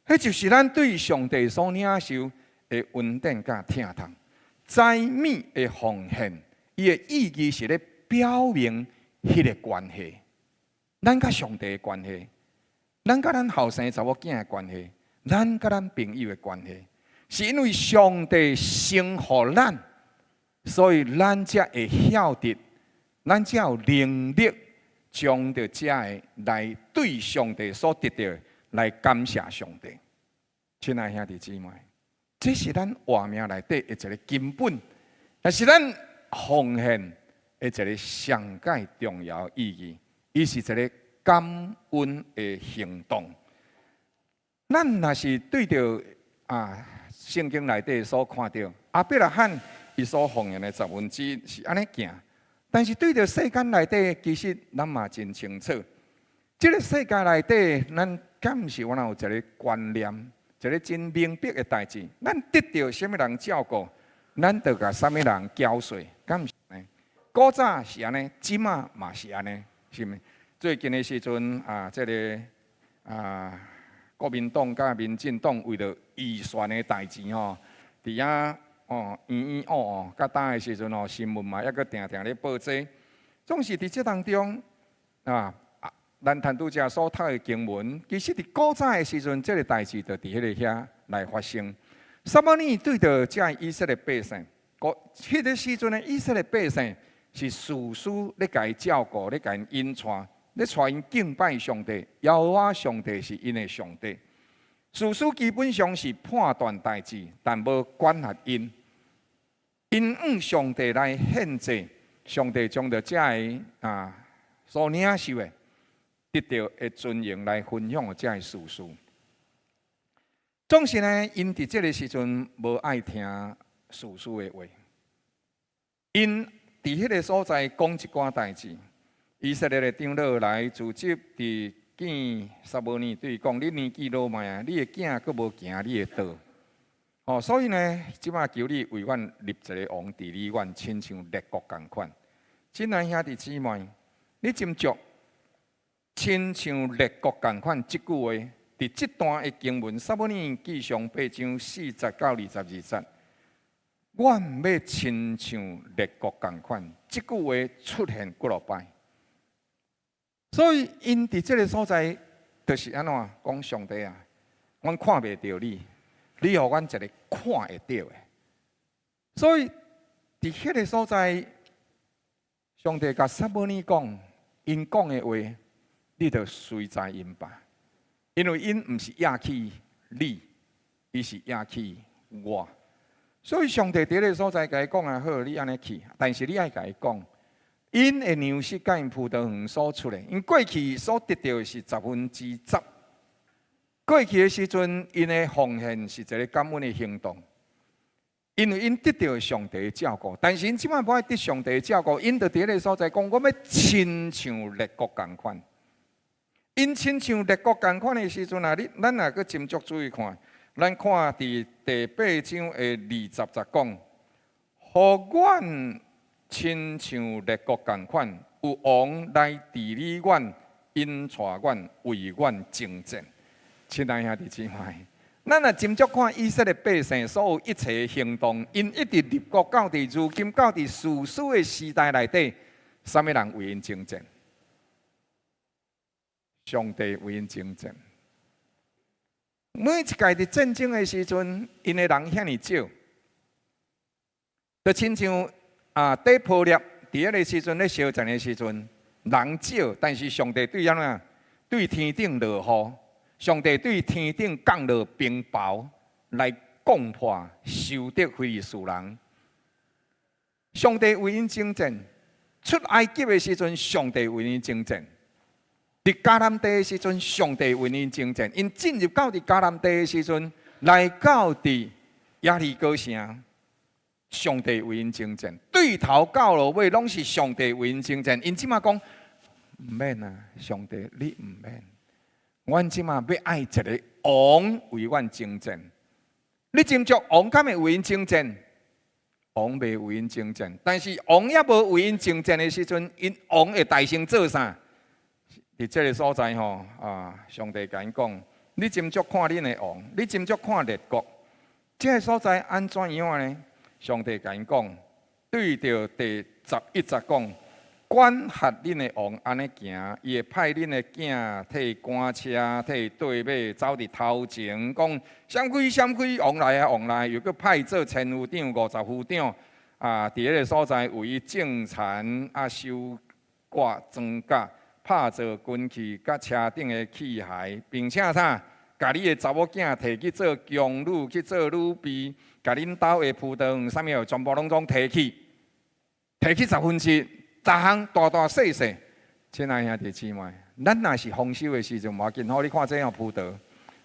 彼就是咱對上帝所領受的恩典佮疼痛。栽物的奉獻，伊的意義是咧表明彼个關係，咱佮上帝的關係，咱佮咱後生查某囝的關係，咱佮咱朋友的關係，是因為上帝先予咱，所以咱才會曉得，咱才有能力將著這个來對上帝所得著的來感謝上帝。親愛兄弟姊妹，這是咱活命內底的一个根本，也是咱奉獻的一个上蓋重要意義。伊是一个感恩的行動。咱若是對著聖經內底所看著亞伯拉罕伊所奉獻的十分之一是按呢行，但是對著世間內底，其實咱嘛真清楚。這个世界內底，咱敢是有一个觀念，一个真明白的代誌。咱得著啥物人照顧，咱就共啥物人繳稅，敢是呢？古早是按呢，這馬嘛是按呢，是毋？最近的時陣啊，這个國民黨佮民進黨為著預算的代誌吼，佇遐哦咿咿哦哦，佮今的時陣吼，新聞嘛猶閣定定咧報這，總是佇這當中啊，咱趁拄才所讀的經文，其實佇古早的時陣，這个代誌就佇彼个遐來發生。撒母耳對著這以色列百姓，古彼个時陣的以色列百姓是士師咧共伊照顧，咧共𪜶引帶，咧帶𪜶敬拜上帝。耶和華上帝是𪜶的上帝。士師基本上是判斷代誌，但無管轄𪜶。𪜶向上帝來獻祭，上帝將著這个所領受的得著的尊榮來分享予這个士師。總是呢，𪜶佇這个時陣無愛聽士師的話，𪜶佇彼个所在講一寡代誌。以色列的長老來聚集佇見撒母耳，對伊講：你年紀老邁啊，你的囝閣無行你的道。哦，所以呢，這馬求你為阮立一个王治理阮，親像列國仝款。親愛兄弟姊妹，你斟酌親像列國仝款這句話，佇這段的經文，撒母耳記上八章四節到二十二節，阮欲親像列國仝款，這句話出現幾落擺。所以，𪜶佇這个所在，就是按怎講上帝啊，阮看袂著你，你予阮一个看會著的。所以，佇彼个所在，上帝共撒母耳講，𪜶講的話，你就隨在𪜶吧，因為𪜶毋是厭棄你，伊是厭棄我。所以上帝佇彼个所在共伊講啊，好，你按呢去，但是你愛共伊講，𪜶的糧食佮𪜶葡萄園所出的，𪜶過去所得著的是十分之十。過去的時陣，𪜶的奉獻是一个感恩的行動，因為𪜶得著上帝的照顧。但是𪜶這擺無愛得上帝的照顧，𪜶就佇彼个所在講，我欲親像列國仝款。𪜶親像列國仝款的時陣啊，咱若閣斟酌注意看，咱看佇第八章的二十節講，予阮親像列國仝款，有王來治理阮，引帶阮，為阮征戰。親愛兄弟姊妹，咱若斟酌看以色列百姓所有一切的行動，𪜶一直立國到佇如今到佇士師的時代內底，啥物人為𪜶征戰？上帝為𪜶征戰。每一屆佇戰爭的時陣，𪜶的人遐爾少，就親像底波列佇彼个時陣咧相戰的時陣，人少，但是上帝對按怎？對天頂落雨，上帝對天頂降落冰雹來攻破仇敵非利士人。上帝為𪜶征戰，出埃及的時陣，上帝為𪜶征戰；佇迦南地的時陣，上帝為𪜶征戰。𪜶進入到佇迦南地的時陣，來到佇耶利哥城，上帝為𪜶征戰。對頭到落尾，攏是上帝為𪜶征戰。𪜶這馬講毋免啊，上帝你毋免，阮這馬欲愛一个王為阮征戰。你斟酌王敢會為𪜶征戰？王袂為𪜶征戰，但是王猶無為𪜶征戰的時陣，𪜶王會代先做啥？佇這个所在吼啊，上帝共𪜶講：你斟酌看恁的王，你斟酌看列國，這个所在按怎樣呢？上帝共𪜶講，對著第十一節講，管轄恁的王按呢行，伊會派恁的囝提趕車、提對馬走佇頭前，講閃開閃開，王來啊王來，又閣派做千夫長、五十夫長啊，佇彼个所在為伊種田啊、收割莊稼、拍造軍器、佮車頂的器械，並且啥，共你的查某囝提去做宮女，去做女婢，共恁兜的葡萄園啥物全部攏總提去，提去十分之一。逐項大大細細，親愛兄弟姊妹，咱若是豐收的時陣，無要緊。好，你看這樣葡萄，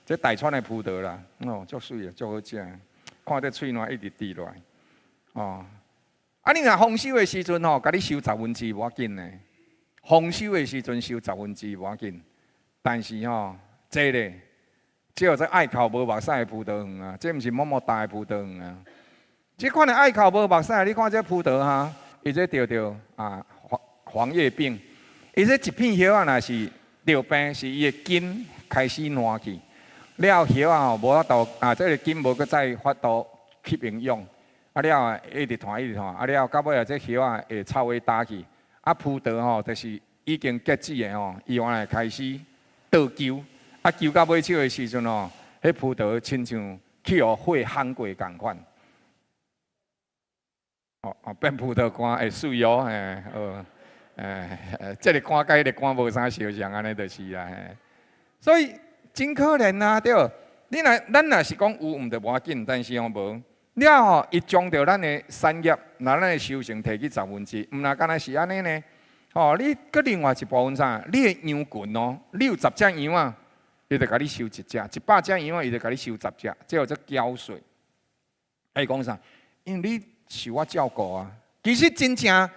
這大川的葡萄啦，哦，足媠的，足好食，看這喙瀾一直滴落來，哦。啊，你若豐收的時陣吼，共你收十分之一無要緊呢。豐收的時陣收十分之一無要緊，但是吼，這咧，這叫做愛哭無目屎的葡萄園啊，這毋是某某大的葡萄園啊。這款的愛哭無目屎，你看這葡萄哈。伊這著著啊黃黃葉病，伊這一片葉仔若是著病，是伊的根開始爛去，了後葉仔吼無法度啊，這个根無閣再法度吸營養，啊了後一直爛一直爛，啊了後到尾啊這葉仔會臭味焦去，啊葡萄吼就是已經結籽的吼，伊原來開始倒揪，啊揪到尾手的時陣吼，彼葡萄親像去予火烘過仝款。哦哦，變葡萄乾會媠哦，嘿，好，這个乾佮彼个乾無啥相像，按呢就是啦，嘿。所以真可憐啊，對。你若咱若是講有，毋著無要緊，但是吼無了後，伊將著咱的產業，拿咱的收成提去十分之一，毋若干焦是按呢呢？吼，你閣另外一部分啥？你的羊群哦，你有十隻羊仔，伊就共你收一隻；100隻羊仔，伊就共你收十隻，這叫做繳稅。伊講啥？因為你受我照顧啊，其實真正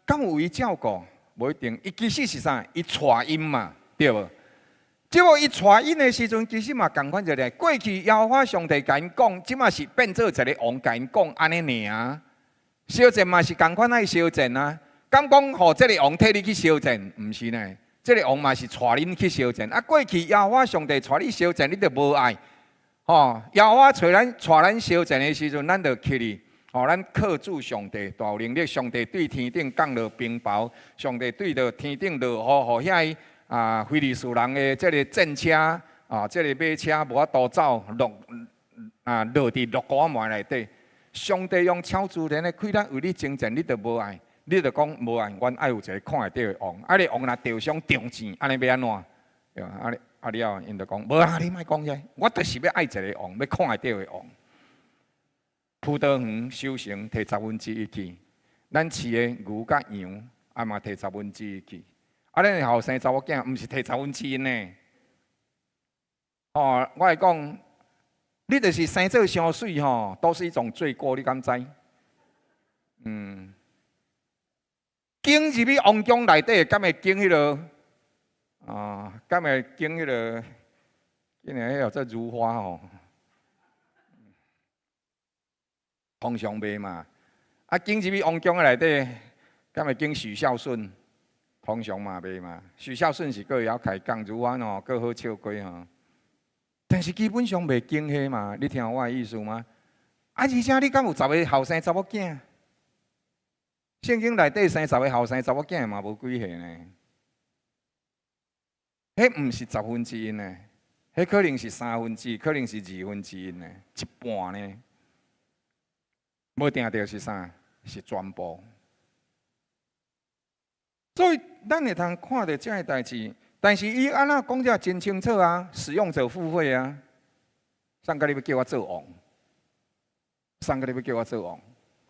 敢有伊照顧，無一定。伊其實是啥？伊帶𪜶嘛，對無？這無伊帶𪜶的時陣，其實嘛仝款一个。過去耶和華上帝共𪜶講，這馬是變做一个王共𪜶講按呢爾。相戰嘛是仝款愛相戰啊。敢講予這个王替你去相戰，毋是呢？這个王嘛是帶恁去相戰。啊，過去耶和華上帝帶你相戰，你就無愛。吼，耶和華揣咱帶咱相戰的時陣，咱就起去。吼，咱靠主上帝大有能力，上帝對天頂降落冰雹，上帝對著天頂落雨，予遐啊非利士人的這个戰車啊，這个馬車無法度走落啊落佇肋骨仔門內底。上帝用超自然的氣力為你征戰，你就無愛，你就講無愛，阮愛有一个看會著的王。啊，你王若著傷中箭，按呢欲按怎？對吧？啊啊了，𪜶就講無啊，你莫講這，我就是欲愛一个王，欲看會著的王。葡萄園收成提十分之一去，咱飼的牛佮羊，啊嘛提十分之一去。啊，咱的後生查某囝，毋是提十分之一呢。哦，我會講，你就是生做傷媠吼，都是一種罪過，你敢知？嗯。揀入去王宮內底，敢會揀彼个？啊，敢會揀彼个？今年彼個叫做如花吼。通常袂嘛，啊，揀入去王宮內底，敢會揀許孝順？通常嘛袂嘛。許孝順是閣會曉開講，如花吼閣好笑過吼。但是基本上袂揀彼嘛，你聽我的意思嗎？啊，而且你敢有十個後生查某囝？聖經內底生十個後生查某囝嘛無幾個呢？彼毋是十分之一呢，彼可能是三分之一，可能是二分之一呢，一半呢。無定著是啥？是全部。所以咱會通看著這个代誌，但是伊按怎講才真清楚啊？使用者付費啊！上個你欲叫我做王，上個你欲叫我做王，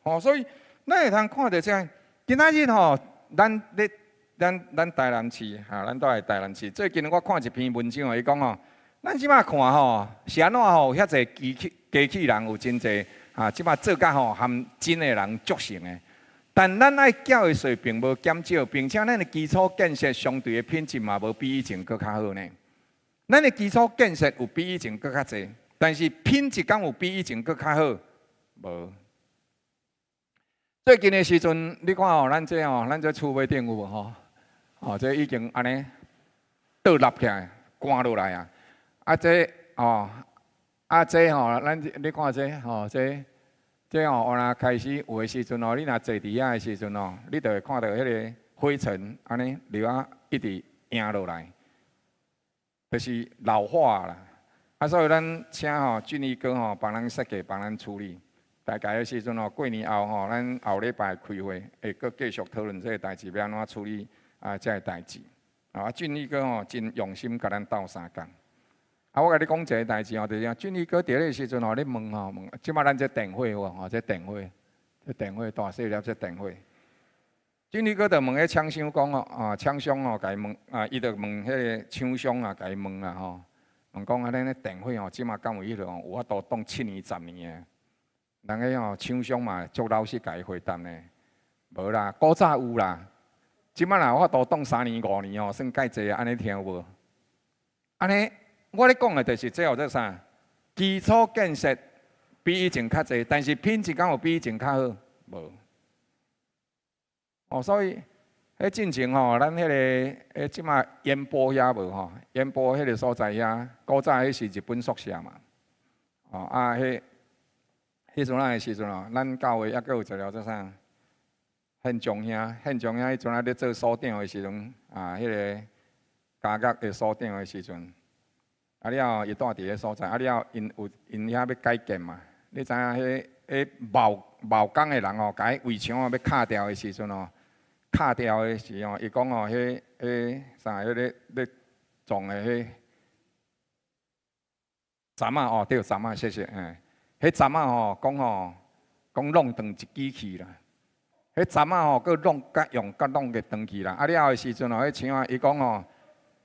吼！所以咱會通看著這个，今仔日吼，咱咧咱咱台南市哈，咱住佇台南市。最近我看一篇文章哦，伊講吼，咱這馬看吼是按怎吼，有遐濟機器機器人有真濟。啊，這馬做甲吼和真的人足像的，但咱愛繳的稅並無減少，並且咱的基礎建設相對的品質嘛無比以前閣較好呢。咱的基礎建設有比以前閣較濟，但是品質敢有比以前閣較好？無。最近的時陣，你看哦，咱這厝尾頂有無吼？哦，這已經按呢倒立起來，關落來啊！啊，這哦，啊這吼，咱你看這吼，這哦，原來開始有的時陣哦，你若坐佇遐的時陣哦，你就會看到彼个灰塵按呢流啊，一直壓落來，就是老化啦。啊，所以咱請吼俊宇哥吼幫咱設計，幫咱處理。大概的時陣吼，過年後吼，咱後禮拜開會，會閣繼續討論這个代誌欲按怎處理啊，這个代誌。啊，俊宇哥吼真用心共咱鬥相共。啊，我共你講一个代誌吼，就是講俊宇哥佇彼个時陣吼，咧問吼問，這擺咱這電火有無吼？這電火，這電火大細粒這電火。俊宇哥就問彼廠商講哦，啊，廠商吼，共伊問，啊，伊就問彼个廠商啊，共伊問啦吼，問講啊，咱的電火吼，這擺敢有彼落有法度擋7年、10年的？人彼吼廠商嘛足老實共伊回答呢，無啦，古早有啦，這擺若有法度擋3年、5年吼，算蓋濟，按呢聽有無？按呢，我咧講的就是這號做啥？基礎建設比以前較濟，但是品質敢有比以前較好？無。哦，所以彼進前吼，咱彼个彼這擺煙波遐無吼？煙波彼个所在遐，古早彼是日本宿舍嘛。哦啊，彼陣仔的時陣哦，咱教會抑閣有一个做啥？憲章兄，憲章兄彼陣仔咧做所長的時陣，啊，彼个監獄的所長的時陣，啊了後伊住佇彼所在，啊了後𪜶有𪜶遐欲改建嘛？你知影彼彼貿貿工的人哦，共彼圍牆哦欲敲掉的時陣哦，敲掉的時候，伊講哦，彼彼啥，彼咧咧撞的彼欉仔哦，對，欉仔，謝謝，嘿，彼欉仔吼，講吼，講弄斷一支去啦。彼欉仔吼，閣弄佮用佮弄個斷去啦。啊了的時陣吼，彼牆仔伊講吼，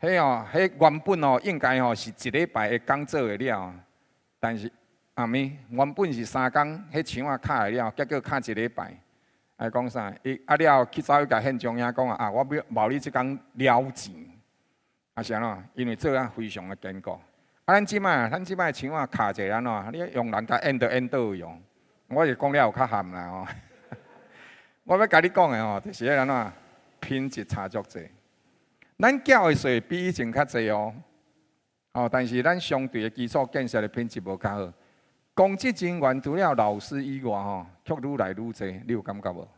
彼哦，彼原本哦應該吼是一禮拜會工做會了，但是阿咪原本是3工，彼牆仔敲會了，結果敲一禮拜。啊講啥？伊啊了去走去共憲章兄講啊，我欲冒你這工了錢。啊是按怎？因為做啊非常的堅固。啊，咱這擺牆仔敲者按怎？你用人共按倒按倒用。我是講了有較含啦吼。我欲共你講的吼，就是彼按怎品質差足濟。咱繳的稅比以前較濟哦，哦，但是咱相對的基礎建設的品質無較好。公職人員除了老師以外吼，卻愈來愈濟，你有感覺無？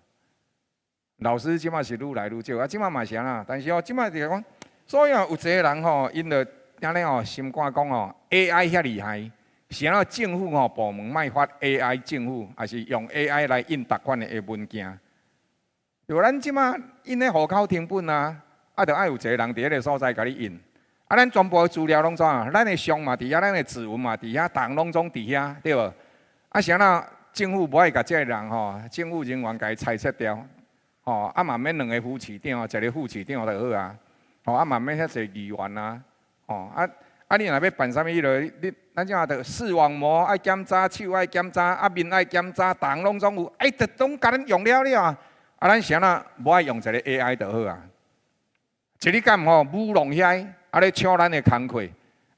老師這擺是愈來愈少，啊，這擺嘛是按怎？但是哦，這擺就是講，所以哦，有一个人吼，𪜶就按呢吼，心肝講吼，AI 遐厲害，是按怎政府吼部門莫發 AI 政府，抑是用 AI 來印逐款的文件？對，咱這擺印咧戶口謄本啊，啊，著愛有一個人佇彼个所在共你印。啊，咱全部的資料攏怎啊？咱的相嘛佇遐，咱的指紋嘛佇遐，逐項攏總佇遐，對無？啊，是按怎政府無愛共這个人吼，政府人員共伊裁撤掉，吼，啊嘛免兩个副市長，一个副市長就好啊，吼，啊嘛免遐濟議員啊，吼，啊啊你若欲辦啥物彼落，你咱這下著視網膜愛檢查，手愛檢查，啊面愛檢查，逐項攏總有，哎，著攏共咱用了了啊！啊，咱是按怎無愛用一個 AI 就好啊？一日敢吼舞弄遐，啊咧搶咱的工課，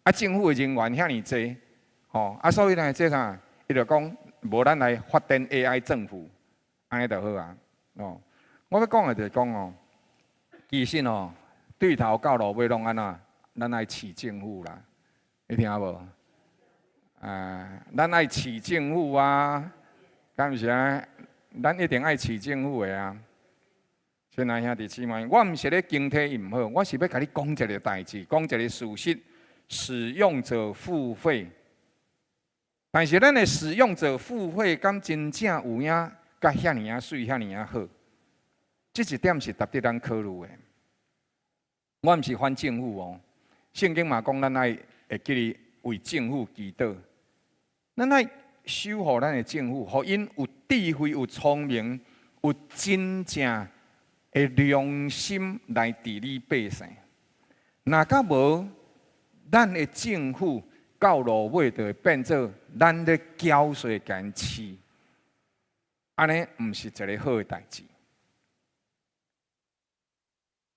啊政府的人員遐爾濟，吼啊所以呢，這啥，伊就講無咱來發展 AI 政府，按呢就好啊。哦，我欲講的就是講哦，其實哦，對頭到落尾攏按怎，咱愛飼政府啦，你聽無？啊，咱愛飼政府啊，敢毋是啊？咱一定愛飼政府的啊。親愛兄弟姊妹，我毋是咧攻擊伊毋好，我是欲共你講一个代誌，講一个事實：使用者付費。但是咱的使用者付費，敢真正有影共遐爾仔媠、遐爾仔好？這一點是值得咱考慮的。我毋是反政府哦，聖經嘛講咱愛會記得為政府祈禱，咱愛守護咱的政府，予𪜶有智慧、有聰明、有真正的良心來治理百姓。若敢無，咱的政府到落尾就會變做咱咧繳稅共𪜶飼，按呢毋是一个好的代誌。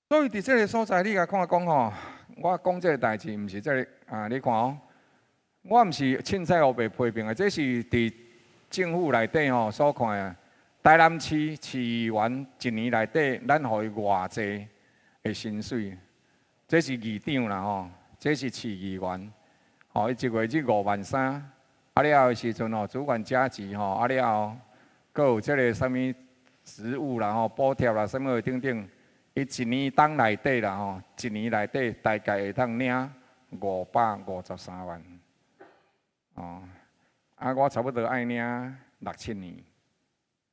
所以佇這个所在，你共看講吼，我講這个代誌，毋是這个啊，你看哦，我毋是凊彩烏白批評的，這是佇政府內底吼所看的。台南市市議員一年內底，咱予伊偌濟的薪水？這是議長啦吼，這是市議員，吼，伊一月入5萬3，啊了後的時陣吼，主管加給吼，啊了後，閣有這个啥物職務啦吼，補貼啦，啥物等等，伊一年當內底啦吼，一年內底大概會當領553萬，哦，啊，我差不多愛領六七年，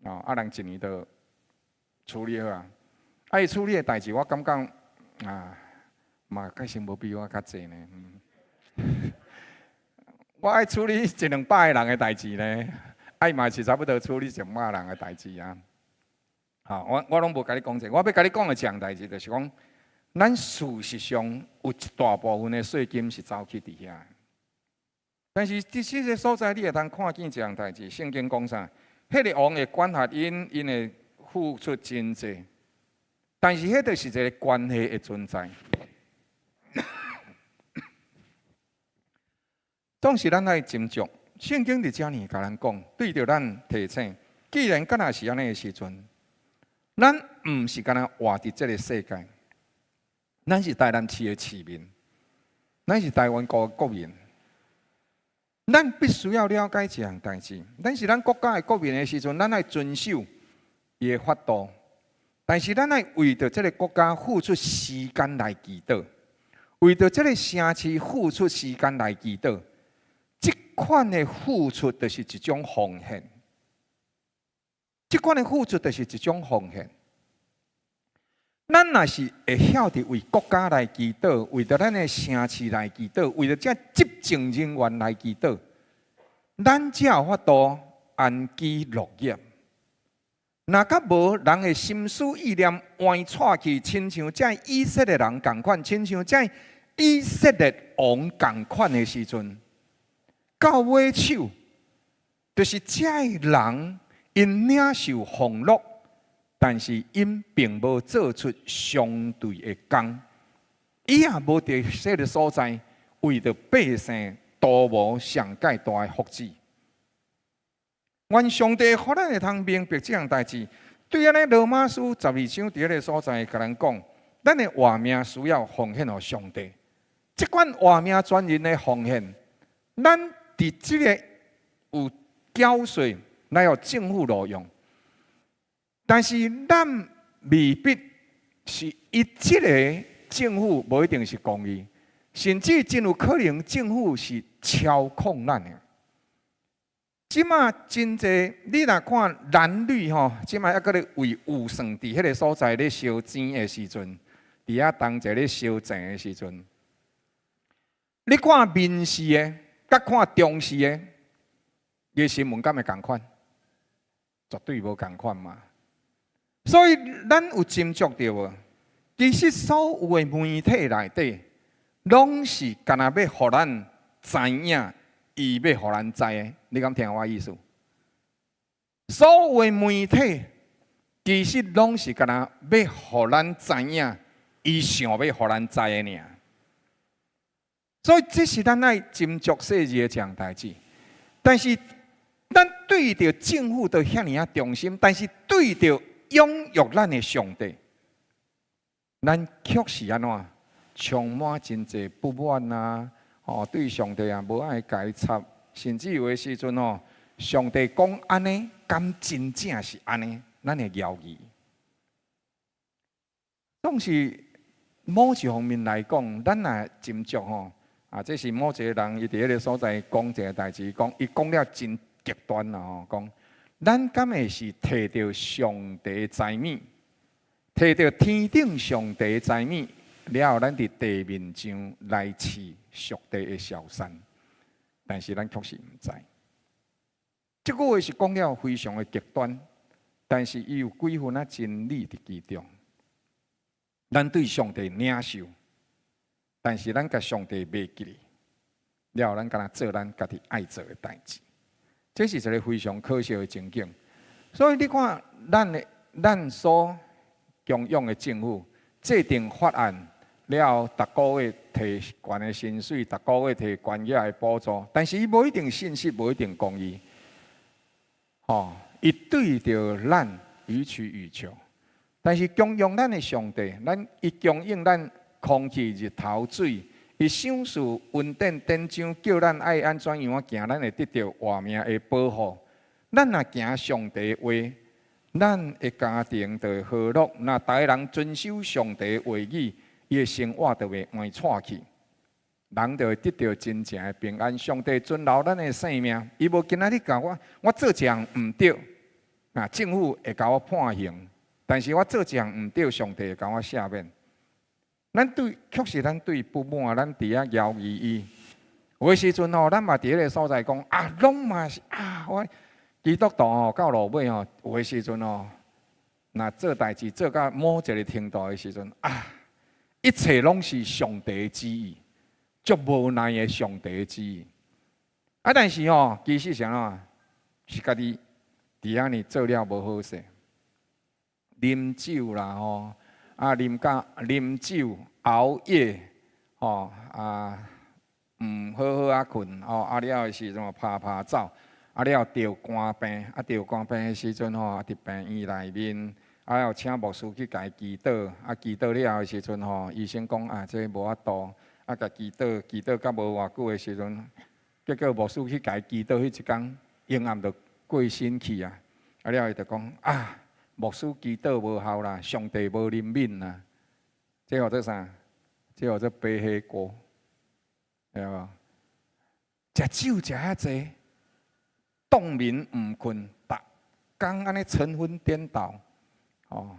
哦，啊，人一年就處理好啊，啊，伊處理的代誌，我感覺啊，嘛確實無比我較濟呢。我愛處理一兩百个人的代誌呢，啊，伊嘛是差不多處理上百人的代誌啊。好，我攏無共你講這個，我欲共你講的一項代誌，就是講，咱事實上有一大部分的稅金是走去佇遐。但是佇這个所在，你會通看見一項代誌，聖經講啥？彼个王會管轄𪜶，𪜶會付出真濟，但是彼就是一个關係的存在。總是咱愛斟酌，聖經佇遮爾共咱講，對著咱提醒，既然敢若是按呢的時陣，咱毋是干焦活佇這个世界，咱是台南市的市民，咱是台灣國國民，咱必須要了解一項代誌。咱是咱國家的國民的時陣，咱愛遵守伊的法度，但是咱愛為著這个國家付出時間來祈禱，為著這个城市付出時間來祈禱。這款的付出就是一種奉獻，這款的付出就是一種奉獻。咱若是會曉得為國家來祈禱，為著咱的城市來祈禱，為著這執政人員來祈禱，咱才有法度安居樂業。若閣無人的心思意念歪掣去，親像這以色列人仝款，親像這以色列王仝款的時陣，到尾手就是這个人𪜶領受俸祿，但是𪜶並無做出相對的工，伊也無佇這个所在為著百姓圖謀上蓋大的福祉。願上帝予咱會通明白這項代誌。對按呢羅馬書12章佇彼个所在，共咱講，咱的活命需要奉獻予上帝。這款活命全人的奉獻，咱佇這个有繳稅來予政府路用，但是咱未必是伊這个政府無一定是公義，甚至真有可能政府是操控咱的。這馬真濟，你若看藍綠吼，這馬猶閣咧為預算佇彼个所在咧相爭的時陣，佇遐同齊咧相爭的時陣，你看民視的，佮看中視的，伊新聞敢會仝款？絕對無仝款嘛。所以咱有斟酌著無？其實所有的媒體內底，攏是干焦欲予咱知影。伊欲予咱知的，你敢聽我意思？所有的媒體其實攏是干焦欲予咱知影，伊想欲予咱知的爾。所以這是咱愛斟酌細緻的一項代誌。但是咱對著政府都遐爾仔忠心，但是對著養育咱的上帝，咱卻是按怎充滿真濟不滿啊！哦，對上帝也無愛共伊插，甚至有的時陣哦，上帝講按呢，敢真正是按呢？咱會猶豫。總是某一方面來講，咱若斟酌吼，啊，這是某一個人伊佇彼个所在講一个代誌，講伊講了真極端啦吼，講咱敢會是摕著上帝財物，摕著天頂上帝財物，了後咱佇地面上來飼屬地的小山，但是咱確實毋知。這句話是講了非常的極端，但是伊有幾分仔真理佇其中。咱對上帝領受，但是咱共上帝袂記咧，了後咱干焦做咱家己愛做的代誌，這是一个非常可惜的情景。所以你看，咱的咱所供養的政府制定法案了後，逐个月提懸的薪水，逐个月提懸額的補助，但是伊無一定信實，無一定公義。吼，伊對著咱予取予求，但是供養咱的上帝，咱伊供應咱空氣、日頭、水，伊賞賜恩典典章，叫咱愛按怎樣仔行，咱會得著活命的保護。咱若行上帝話，咱的家庭就會和樂。若逐个人遵守上帝話語，伊的生活就袂歪掣去，人就會得著真正的平安。上帝存留咱的性命，伊無今仔日共我，我做一項毋對，啊，政府會共我判刑，但是我做一項毋對，上帝會共我赦免。咱對，確實咱對不滿，咱佇遐枵伊伊。有的時陣吼，咱嘛佇彼个所在講啊，攏嘛是啊，我基督徒吼到落尾吼，有的時陣吼，若做代誌做到某一个程度的時陣啊，一切攏是上帝的旨意，足無奈的上帝的旨意。啊，但是吼，其實是按怎？是家己佇遐呢做了無好勢，啉酒啦吼，啊啉甲啉酒熬夜吼啊，毋好好仔睏吼，啊了的時陣拍拍走，啊了著肝病，啊著肝病的時陣吼，啊佇病院內面。啊，又請牧師去共伊祈禱，啊，祈禱了的時陣吼，醫生講啊，這無法度，啊，共祈禱，祈禱到無偌久的時陣，結果牧師去共伊祈禱彼一工，昏暗就過身去啊！啊了，伊就講啊，牧師祈禱無效啦，上帝無憐憫啦，這號做啥？這號做背黑鍋，對無？食酒食遐濟，當眠毋睏，逐工按呢晨昏顛倒。哦，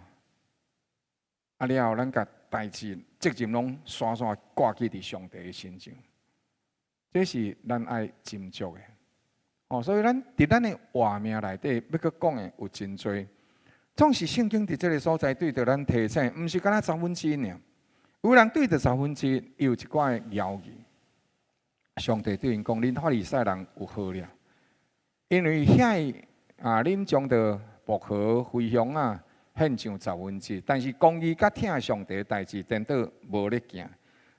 啊了後，咱共代誌責任攏煞煞掛去佇上帝的身上，這是咱愛斟酌的。哦，所以咱佇咱的活命內底，欲閣講的有真濟。總是聖經佇這个所在對著咱提醒，毋是干焦十分之一爾。有人對著十分之一有一寡的猶豫。上帝對𪜶講：恁法利賽人有禍了，因為遐啊，恁將著薄荷、茴香仔獻上十分之一，但是公義佮疼上帝的代誌，顛倒無咧行。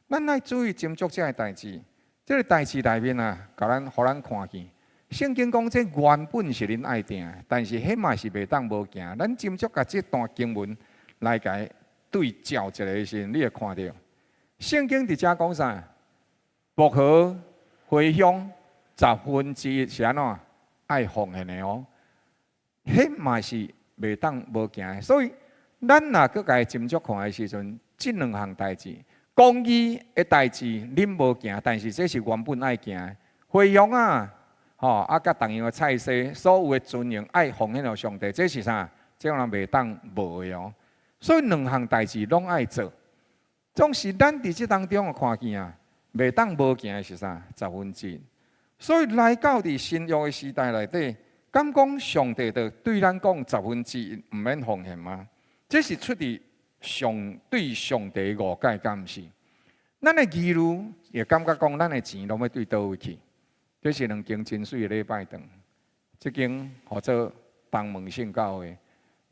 咱愛注意斟酌這个代誌，這个代誌內面啊，共咱予咱看見，聖經講這原本是恁愛定的，但是彼嘛是袂當無行。咱斟酌共這段經文來共對照一下的時陣，你會看著聖經佇遮講啥？薄荷、茴香十分之一是按怎？愛奉獻的哦，彼嘛是袂當無行的。所以咱若閣共伊斟酌看的時陣，這兩項代誌，公義的代誌恁無行，但是這是原本愛行的。茴香仔，吼啊，佮同樣的菜色，所有的尊榮愛奉獻予上帝，這是啥？這種人袂當無的哦。所以兩項代誌攏愛做。總是咱佇這當中有看見啊，袂當無行的是啥？十分之一。所以來到佇新約的時代內底，敢講上帝就對咱講十分之一毋免奉獻嗎？這是出佇上對上帝誤解，敢毋是？咱的疑慮會感覺講，咱的錢攏欲對佗位去？這是兩間真媠的禮拜堂，這間號做東門聖教會，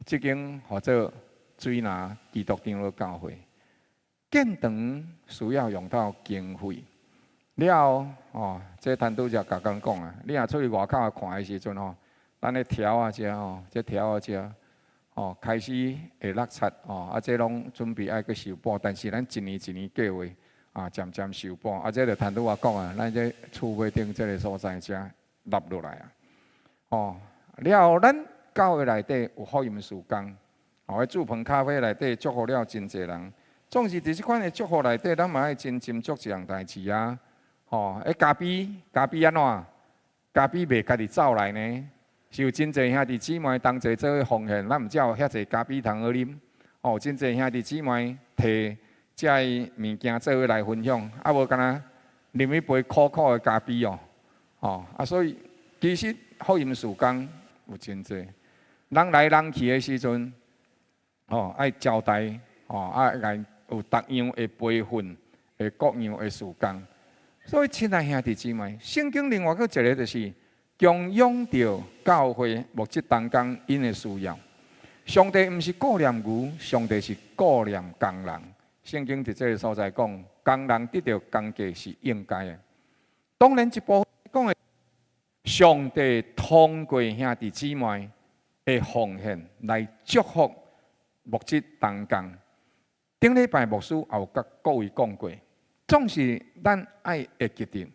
這間號做水林基督長老教會。建堂需要用到經費，了後哦，這陳拄才共咱講啊，你若出去外口看的時陣吼，咱的柱仔遮吼，這柱仔遮吼開始會落漆吼，啊，這攏準備愛閣修補，但是咱一年一年計劃啊，漸漸修補。啊，這就陳拄仔講啊，咱這厝尾頂這个所在遮立落來啊，哦，了後咱教會內底有福音事工，哦，喺祝棚咖啡內底祝福了真濟人。總是佇這款的祝福內底，咱嘛愛真斟酌一項代誌啊！吼，欸，咖啡，咖啡按怎？咖啡袂家己走來呢？是有真濟兄弟姊妹同齊做奉獻，咱毋才有遐濟咖啡通好啉。哦，真濟兄弟姊妹提這个物件做伙來分享，啊無干焦啉一杯苦苦的咖啡哦，吼啊，所以其實福音事工有真濟，人來人去的時陣，吼愛招待，吼啊來有逐樣的培訓，的各樣的事工。所以，親愛兄弟姊妹，聖經另外閣一个就是供養著教會牧職同工𪜶的需要。上帝毋是顧念牛，上帝是顧念工人。聖經佇這个所在講，工人得著工價是應該的。當然一部分講的，上帝通過兄弟姊妹的奉獻來祝福牧職同工。頂禮拜牧師也有佮各位講過，總是咱愛會記得，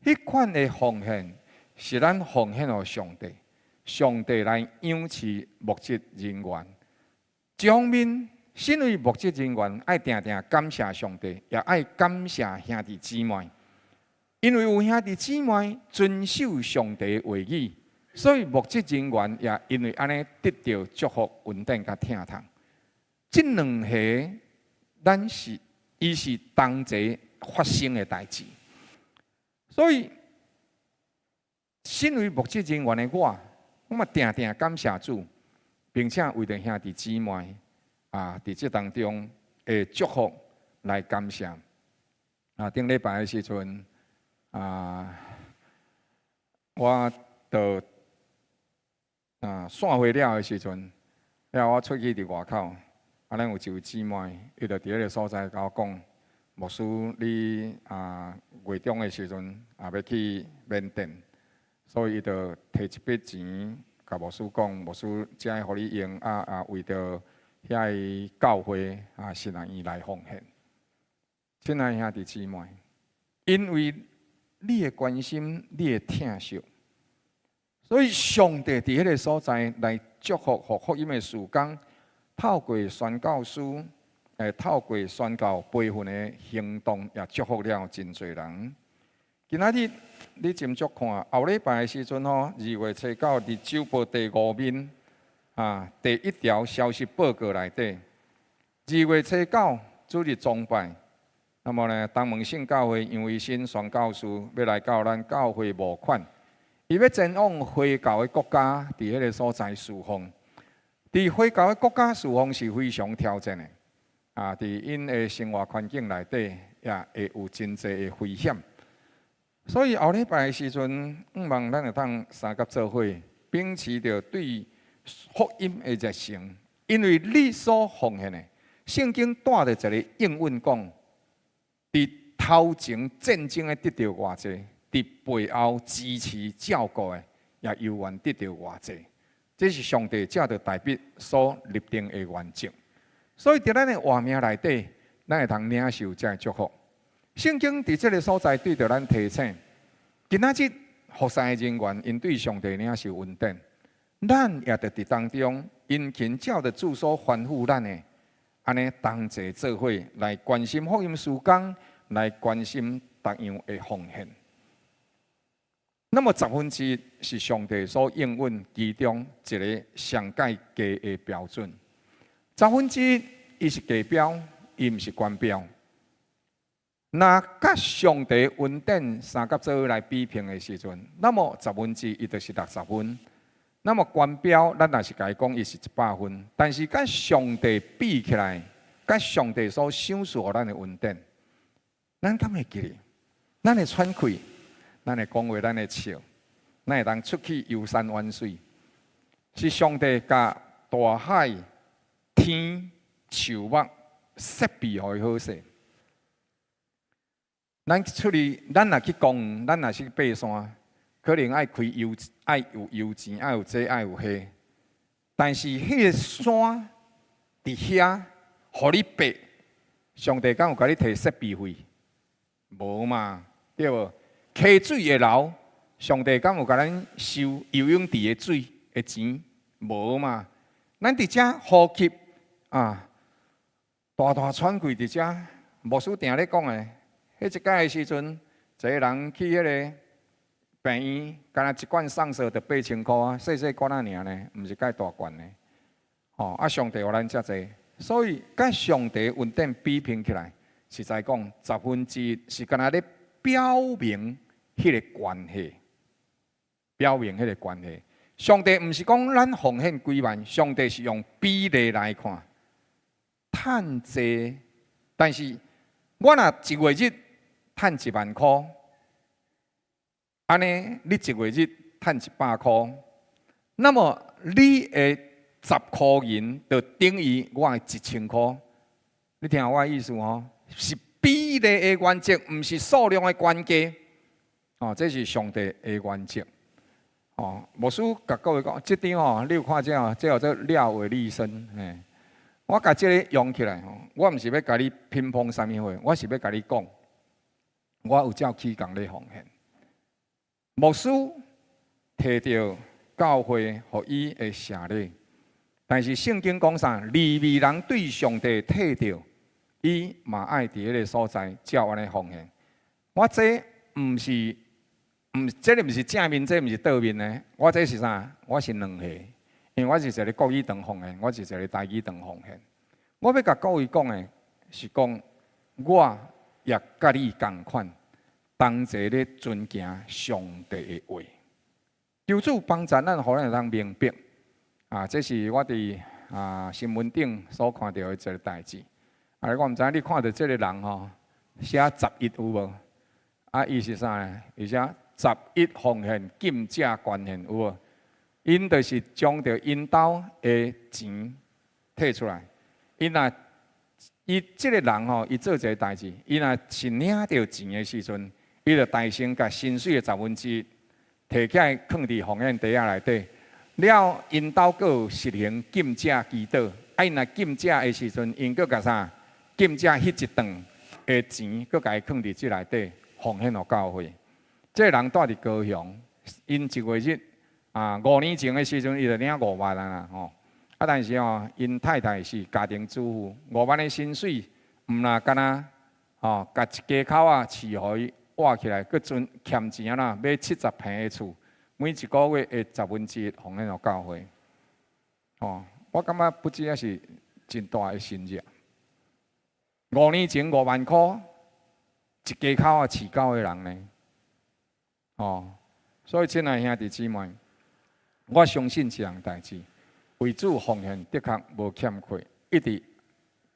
彼款的奉獻是咱奉獻予上帝，上帝來養飼牧職人員。一方面，身為牧職人員，愛定定感謝上帝，也愛感謝兄弟姊妹，因為有兄弟姊妹遵守上帝的話語，所以牧職人員也因為按呢得著祝福、恩典佮疼痛。這兩個，咱是伊是同齊發生的代誌，所以身為牧職人員的我，我嘛定定感謝主，並且為著兄弟姊妹啊，佇這當中的祝福來感謝。啊，頂禮拜的時陣啊，我就啊散會了的時陣，了我出去佇外口，啊，咱有一位姊妹，伊就佇彼个所在共我講：牧師，你啊月中的時陣啊欲去緬甸，所以伊就提一筆錢，共牧師講：牧師，這予你用啊啊，為著遐个教會啊，神學院來奉獻。親愛兄弟姊妹，因為你的關心，你的疼惜，所以上帝佇彼个所在來祝福福音的事工，透過宣教師，透過宣教培訓的行動，也祝福了真濟人。今仔日你斟酌看，後禮拜的時陣吼，2月初9佇周報第五面啊，第一條消息報告內底，2月初9主日崇拜，那麼呢，東門聖教會楊維新宣教師欲來到咱教會募款，伊欲前往回教的國家，佇彼个所在事奉。佇回教的國家事奉是非常挑戰的，啊，佇𪜶的生活環境內底，也會有真濟的危險。所以後禮拜的時陣，向望咱會當相佮做伙，秉持著對福音的熱誠，因為你所奉獻的，聖經帶著一個應允講，佇頭前戰爭的得著偌濟，佇背後支持照顧的，也猶原得著偌濟。這是上帝藉著大衛所立定的原則。所以佇咱的活命內底，咱會通領受這个祝福。聖經佇這个所在對著咱提醒，今仔日服侍的人員𪜶對上帝領受恩典，咱也著佇當中殷勤照著主所吩咐咱的，按呢同齊做伙來關心福音事工，來關心逐樣的奉獻。那麼十分之一是上帝所應允其中一个上蓋低的標準。十分之一，伊是低標，伊毋是懸標。若佮上帝恩典相佮做來比拼的時陣，那麼十分之一就是60分。那麼懸標，咱若是共伊講，伊是100分。但是佮上帝比起來，佮上帝所賞賜予咱的恩典，咱敢會記得？咱會喘氣，咱會講話，咱會笑，咱會當出去遊山玩水，是上帝共大海、天、樹木設備予伊好勢。咱出去，咱若去公園，咱若是去爬山，可能愛開油，愛有油錢，愛有這，愛有彼。但是彼个山佇遐，予你爬，上帝敢有共你提設備費？無嘛，對無？溪水會流，上帝敢有共咱收游泳池的水的錢？無嘛。咱佇遮呼吸啊，大大喘氣佇遮，牧師定咧講的，彼一擺的時陣，一个人去彼个病院，敢若一罐送藥就8000箍啊，細細罐仔爾呢，毋是蓋大罐的。吼啊！上帝予咱遮濟，所以佮上帝恩典比拼起來，實在講十分之一是敢若咧表明彼个關係，表明彼个關係。上帝毋是講咱奉獻幾萬，上帝是用比例來看，趁濟，但是我若一月日趁1萬箍，按呢你一月日趁100箍，那麼你的10箍銀就等於我的1000箍。你聽我的意思吼？是比比例的原則，毋是數量的關係。哦，這是上帝的原則。哦，牧師共各位講，這張吼，你有看這吼，這叫做廖偉立生。嘿，我共這个用起來吼，我毋是欲共你評判啥物貨，我是欲共你講，我有照起工咧奉獻。牧師提著教會予伊的謝禮，但是聖經講啥？利未人對上帝提著，伊嘛愛佇彼个所在照按呢奉獻。我這毋是，毋，這个毋是正面，這毋是倒面的。我這是啥？我是兩個，因為我是一个國語堂奉獻，我是一个台語堂奉獻。我欲共各位講的是講，我也佮你仝款，同齊咧遵行上帝的話。求主幫助咱，予咱會當明白。啊，這是我佇新聞頂所看著的一个代誌。啊，我毋知你看著這个人吼，寫十一有無？啊，伊是啥呢？伊寫十一奉獻禁食捐獻有無？𪜶就是將著𪜶兜的錢提出來。𪜶若伊這个人吼，伊做一个代誌，伊若是領著錢的時陣，伊就代先共薪水的十分之一提起來，囥佇奉獻袋仔內底。了，𪜶兜閣有實行禁食祈禱。啊，𪜶若禁食的時陣，𪜶閣共啥？禁食彼一頓的錢，閣共伊囥佇這內底奉獻予教會。這个人住佇高雄，𪜶一月日啊，5年前的時陣，伊就領五萬啊吼。啊，但是吼，𪜶太太是家庭主婦，五萬的薪水，毋若干焦吼，共一家口仔飼予伊活起來，閣存欠錢啊啦，買70坪的厝，每一個月的十分之一奉獻予教會。吼，我感覺不止是真大的神蹟。5年前5萬箍，一家口仔飼九個人呢。吼，所以親愛兄弟姊妹，我相信這項代誌，為主奉獻的確無欠缺，一直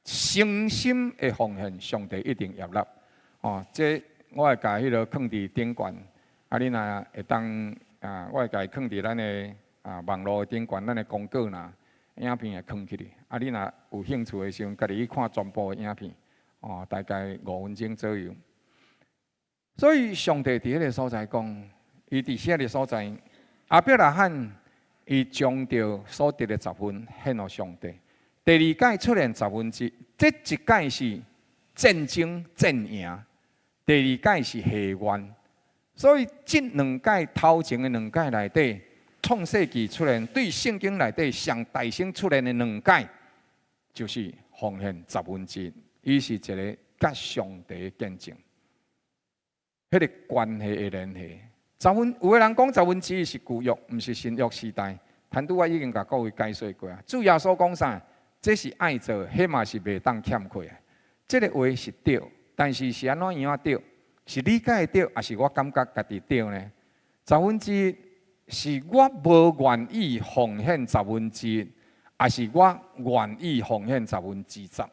誠心的奉獻，上帝一定悅納。哦，這我會共彼个囥佇頂懸，啊，你若會當啊，我會共伊囥佇咱的網路頂懸，咱的廣告啦，影片會囥起去。啊，你若有興趣的時陣，家己去看全部的影片，哦，大概5分鐘左右。所以上帝佇彼个所在講，伊佇遐个所在，亞伯拉罕伊將著所得的十分獻予上帝。第二擺出現十分之，這一擺是戰爭戰贏，第二擺是下願。所以這兩擺頭前的兩擺內底，創世記出現對聖經內底上大先出現的兩擺，就是奉獻十分之一，伊是一个佮上帝的見證。彼个關係的聯繫，十分有的人講十分之一是舊約，毋是新約時代。坦拄我已經共各位解說過啊。主耶穌講啥？這是愛做，彼嘛是袂當欠缺的。這个話是對，但是是按怎樣對？是你解對，抑是我感覺家己對呢？十分之一是我無願意奉獻十分之一，抑是我願意奉獻十分之十？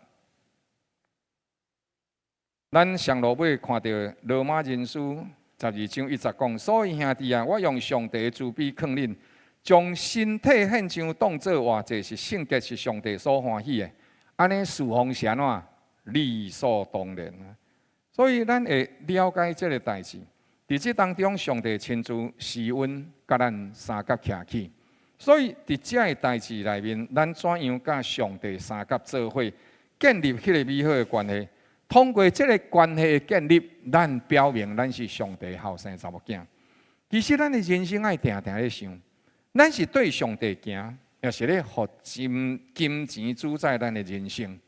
咱上落尾看著羅馬人書12章1節講，所以兄弟啊，我用上帝的慈悲勸恁，將身體獻上當做活祭，是聖潔，是上帝所歡喜的。按呢事奉是按怎？理所當然。所以咱會了解這个代誌，佇這當中，上帝親自施恩，共咱相佮徛起。所以佇這个代誌內面，咱怎樣佮上帝相佮做伙，建立彼个美好的關係？通過這个關係的建立，咱表明咱是上帝後生查某囝。其實咱的人生愛定定咧想，咱是對上帝行，抑是咧予金金錢主宰咱的人生？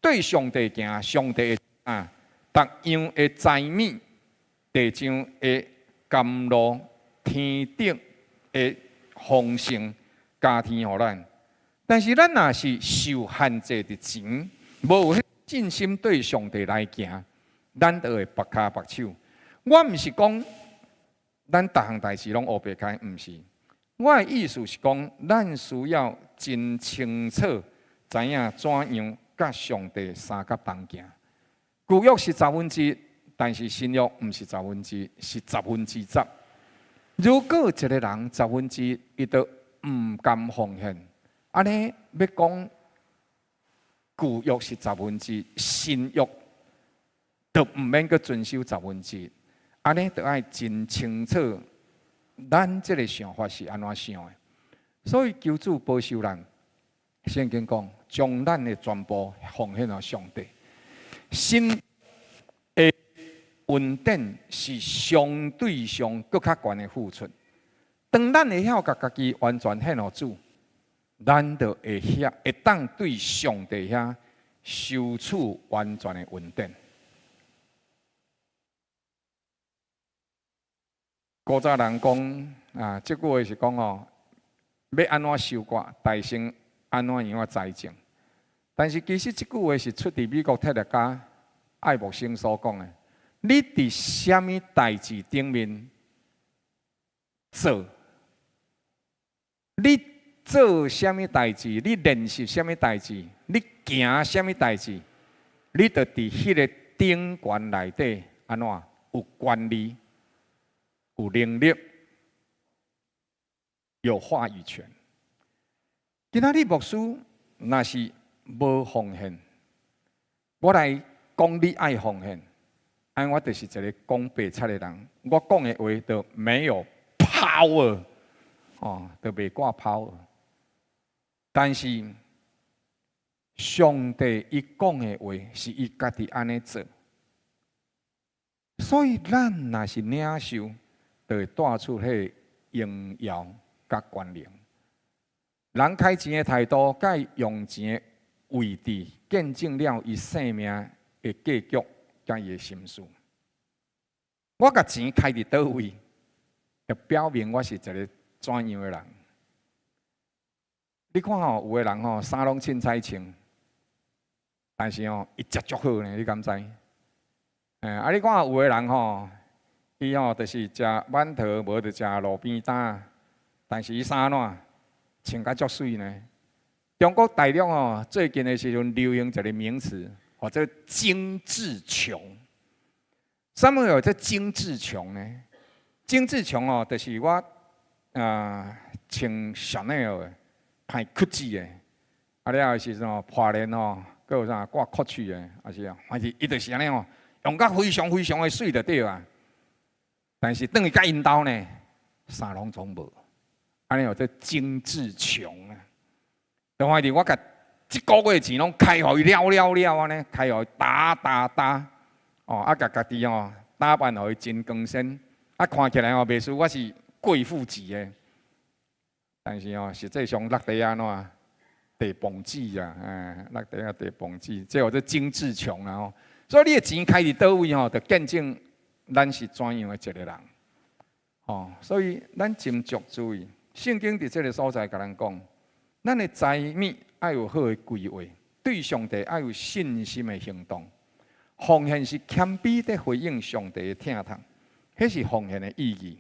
對上帝行，上帝啊，逐樣的災物，地上的甘露，天頂的豐盛，加添予咱。但是咱若是受限制佇錢，無有彼信心對上帝來行，咱就會縛跤縛手。我毋是講咱逐項代誌攏烏白開，毋是。我的意思是講，咱需要真清楚知影怎樣佮上帝相佮同行。舊約是十分之一，但是新約毋是十分之一，是十分之十。如果一个人十分之一，伊都毋甘奉獻，按呢欲講舊約是十分之一，新約就毋免閣遵守十分之一。按呢，就愛真清楚，咱這个想法是按怎想的。所以求主保守咱。聖經講，將咱的全部奉獻予上帝。神的恩典是相對上閣較懸的付出。當咱會曉共家己完全獻予主，咱就會曉會當對上帝遐收取完全的恩典。古早人講啊，這句話是講哦，欲按怎收割，大先按怎樣栽種。但是其實這句話是出自美國哲學家愛默生所講的。你佇啥物代誌頂面做？你做啥物代誌？你練習啥物代誌？你行啥物代誌？你就佇彼个頂懸內底按怎有權利、有能力、有話語權。今仔日牧師若是無奉獻，我來講你愛奉獻，按我就是一个講白賊的人，我講的話就沒有 power，哦，就袂掛 power。但是上帝伊講的話是伊家己按呢做，所以咱若是領受，就會帶出彼个榮耀佮權能。人開錢的態度，佮用錢的位置，見證了伊生命的格局佮伊的心思。我共錢開佇佗位，就表明我是一个怎樣的人。你看吼，有的人吼，衫攏凊彩穿，但是吼，伊食足好呢，你敢知？啊，你看有的人吼，伊吼就是食饅頭，無就食路邊攤，但是伊衫怎穿甲足媠呢？中國大陸吼最近的時陣流行一个名詞，號做精緻窮。啥物叫做精緻窮呢？精緻窮哦，就是我啊穿香奈兒的、歹酷子的，啊了後時陣吼破鏈吼，閣有啥掛 Coach 的，抑是啊，反正伊就是按呢吼，用甲非常非常的媠就對啊。但是轉去佮𪜶兜呢，啥攏總無。按呢叫做精緻窮啊！就反正我共這个月錢攏開予伊了了了按呢，開予伊打打打，哦，啊，共家己吼打扮予伊真光鮮，啊，看起來吼袂輸我是貴婦級的，但是吼實際上落地按怎？地磅子啊，哎，落地啊地磅子，這叫做精緻窮啊吼。所以你的錢開佇佗位吼，就見證咱是怎樣的一个人。哦，所以咱斟酌注意。聖經佇這个所在共咱講，咱的財物愛有好的規劃，對上帝愛有信心的行動。奉獻是謙卑的回應上帝的疼痛，彼是奉獻的意義。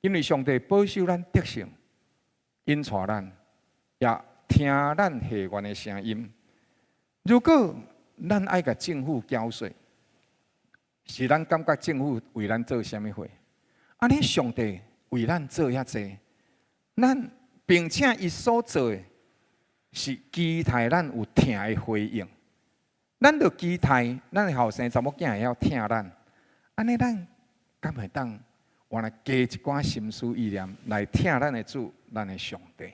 因為上帝保守咱得勝，引帶咱，也聽咱下願的聲音。如果咱愛共政府繳稅，是咱感覺政府為咱做啥物貨？按呢上帝為咱做遐濟。咱並且伊所做的是期待咱有疼的回應，咱就期待咱的後生查某囝會曉疼咱，按呢咱敢會當原來加一寡心思意念來疼咱的主，咱的上帝。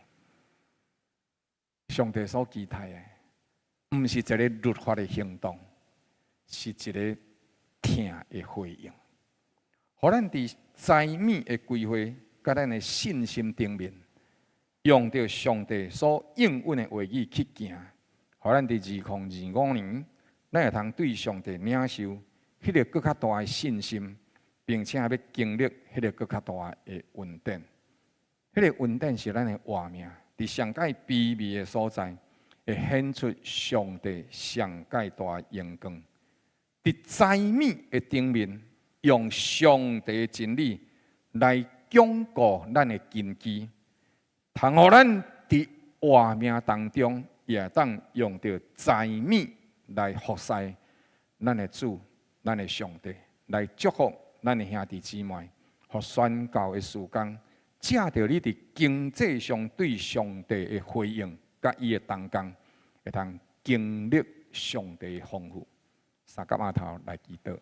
上帝所期待的，毋是一个律法的行動，是一个疼的回應。予咱佇財物的規劃，佮咱的信心頂面，用著上帝所應允的話語去行，予咱佇2025年，咱會通對上帝領受彼个閣較大的信心，並且欲經歷彼个閣較大的恩典。彼个恩典是咱的活命，佇上蓋卑微的所在，會顯出上帝上蓋大的榮光。佇財物的頂面，用上帝的真理來鞏固咱的根基，通予咱佇活命當中，也會當用著財物來服侍咱的主、咱的上帝，來祝福咱的兄弟姊妹，予宣教的事工，藉著你佇經濟上對上帝的回應，佮伊的同工，會通經歷上帝的豐富。三佮碼頭來祈禱。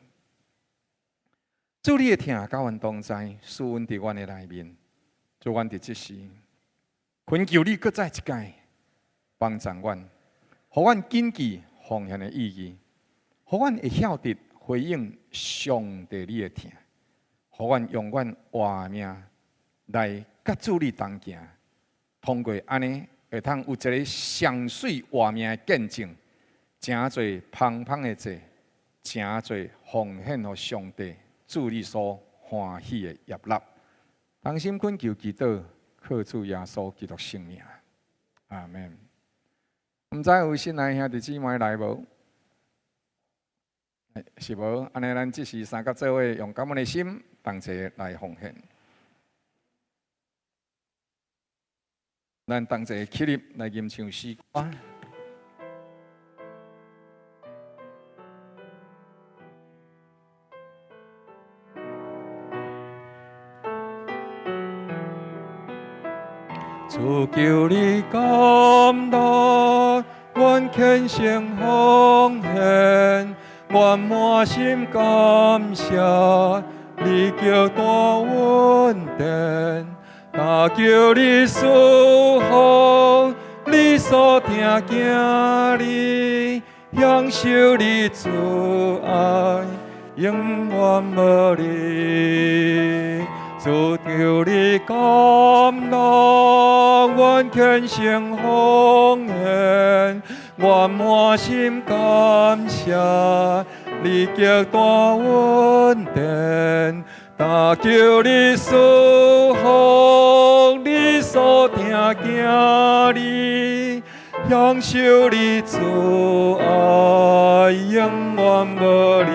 主你的疼佮阮同在，施恩佇阮的內面。主，阮佇這時懇求你閣再一擺幫助阮，予阮謹記奉獻的意義，予阮會曉得回應上帝你的疼，予阮用阮活命來佮主你同行，通過按呢會通有一个上媠活命的見證，成做芳芳的祭，成做奉獻予上帝主你所歡喜的業力。同心懇求祈禱，靠主耶穌基督聖名，阿門。毋知有新來兄弟姊妹來無？是無？按呢，咱這時三佮做伙，用感恩的心同齊來奉獻。咱同齊起立來吟唱詩歌。主求你感樂，阮虔誠奉獻，阮滿心感謝你極大恩典，但求你賜福，你所疼囝兒，享受你慈愛，永遠無離。主求你感樂，阮虔誠奉獻，阮滿心感謝你極大恩典，但求你賜福，你所疼囝兒，享受你慈愛，永遠無離。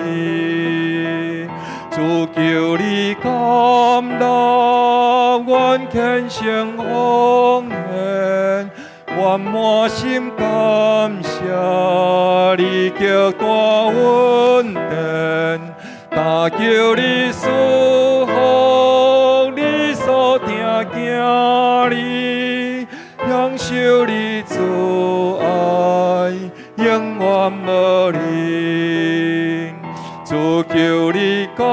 主求你感樂，阮虔誠奉獻，阮滿心感謝你極大恩典，但求你賜福，你所疼囝兒，享受你慈愛，永遠無離。主求你感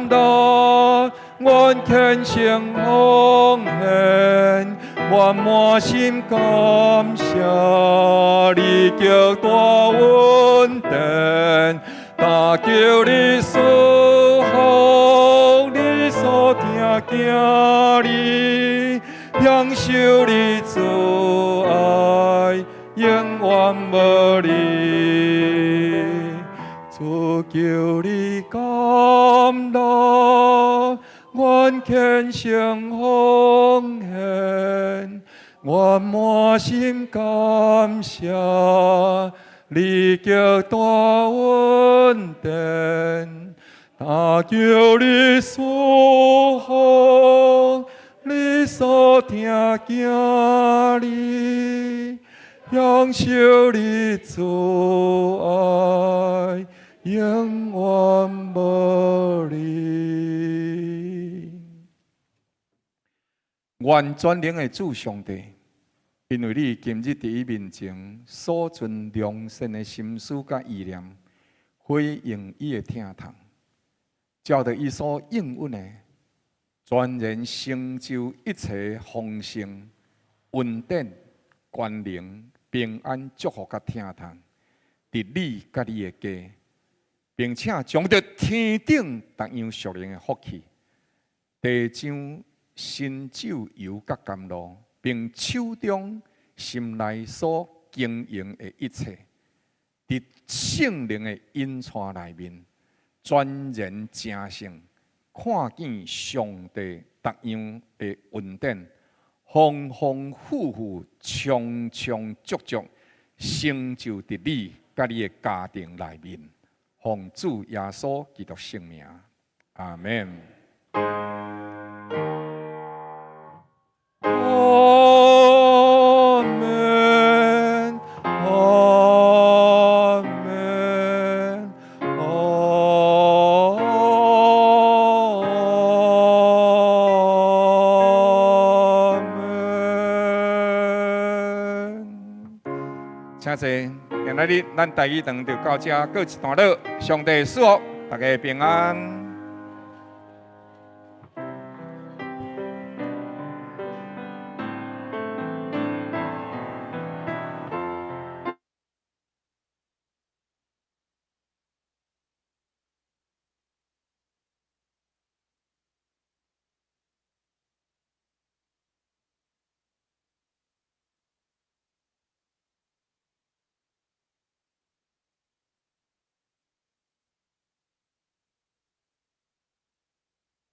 樂，阮虔誠奉獻，阮滿心感謝你極大恩典，但求你賜福，你所疼囝兒，享受你慈愛，永遠無離。主求你感樂，阮虔誠奉獻，阮滿心感謝你極大恩典，但求你賜福，你所疼囝兒，享受你慈愛，永遠無離。願全能的主上帝，因為你今日佇伊面前所存良善的心思佮意念，回應伊的疼痛，照著伊所應允的，全然成就一切豐盛、恩典、權能、平安、祝福佮疼痛，佇你佮你的家，並且將著天頂逐樣屬靈的福氣，遞上新酒油佮甘露，並手中心內所經營的一切，佇聖靈的引帶內面，全然成聖，看見上帝逐樣的恩典，豐豐富富、充充足足，成就佇你佮你的家庭內面。奉主耶穌基督聖名，阿門。阿門，阿門，阿門。請坐。今仔日咱台語堂就到這，告一段落。上帝賜福，大家平安。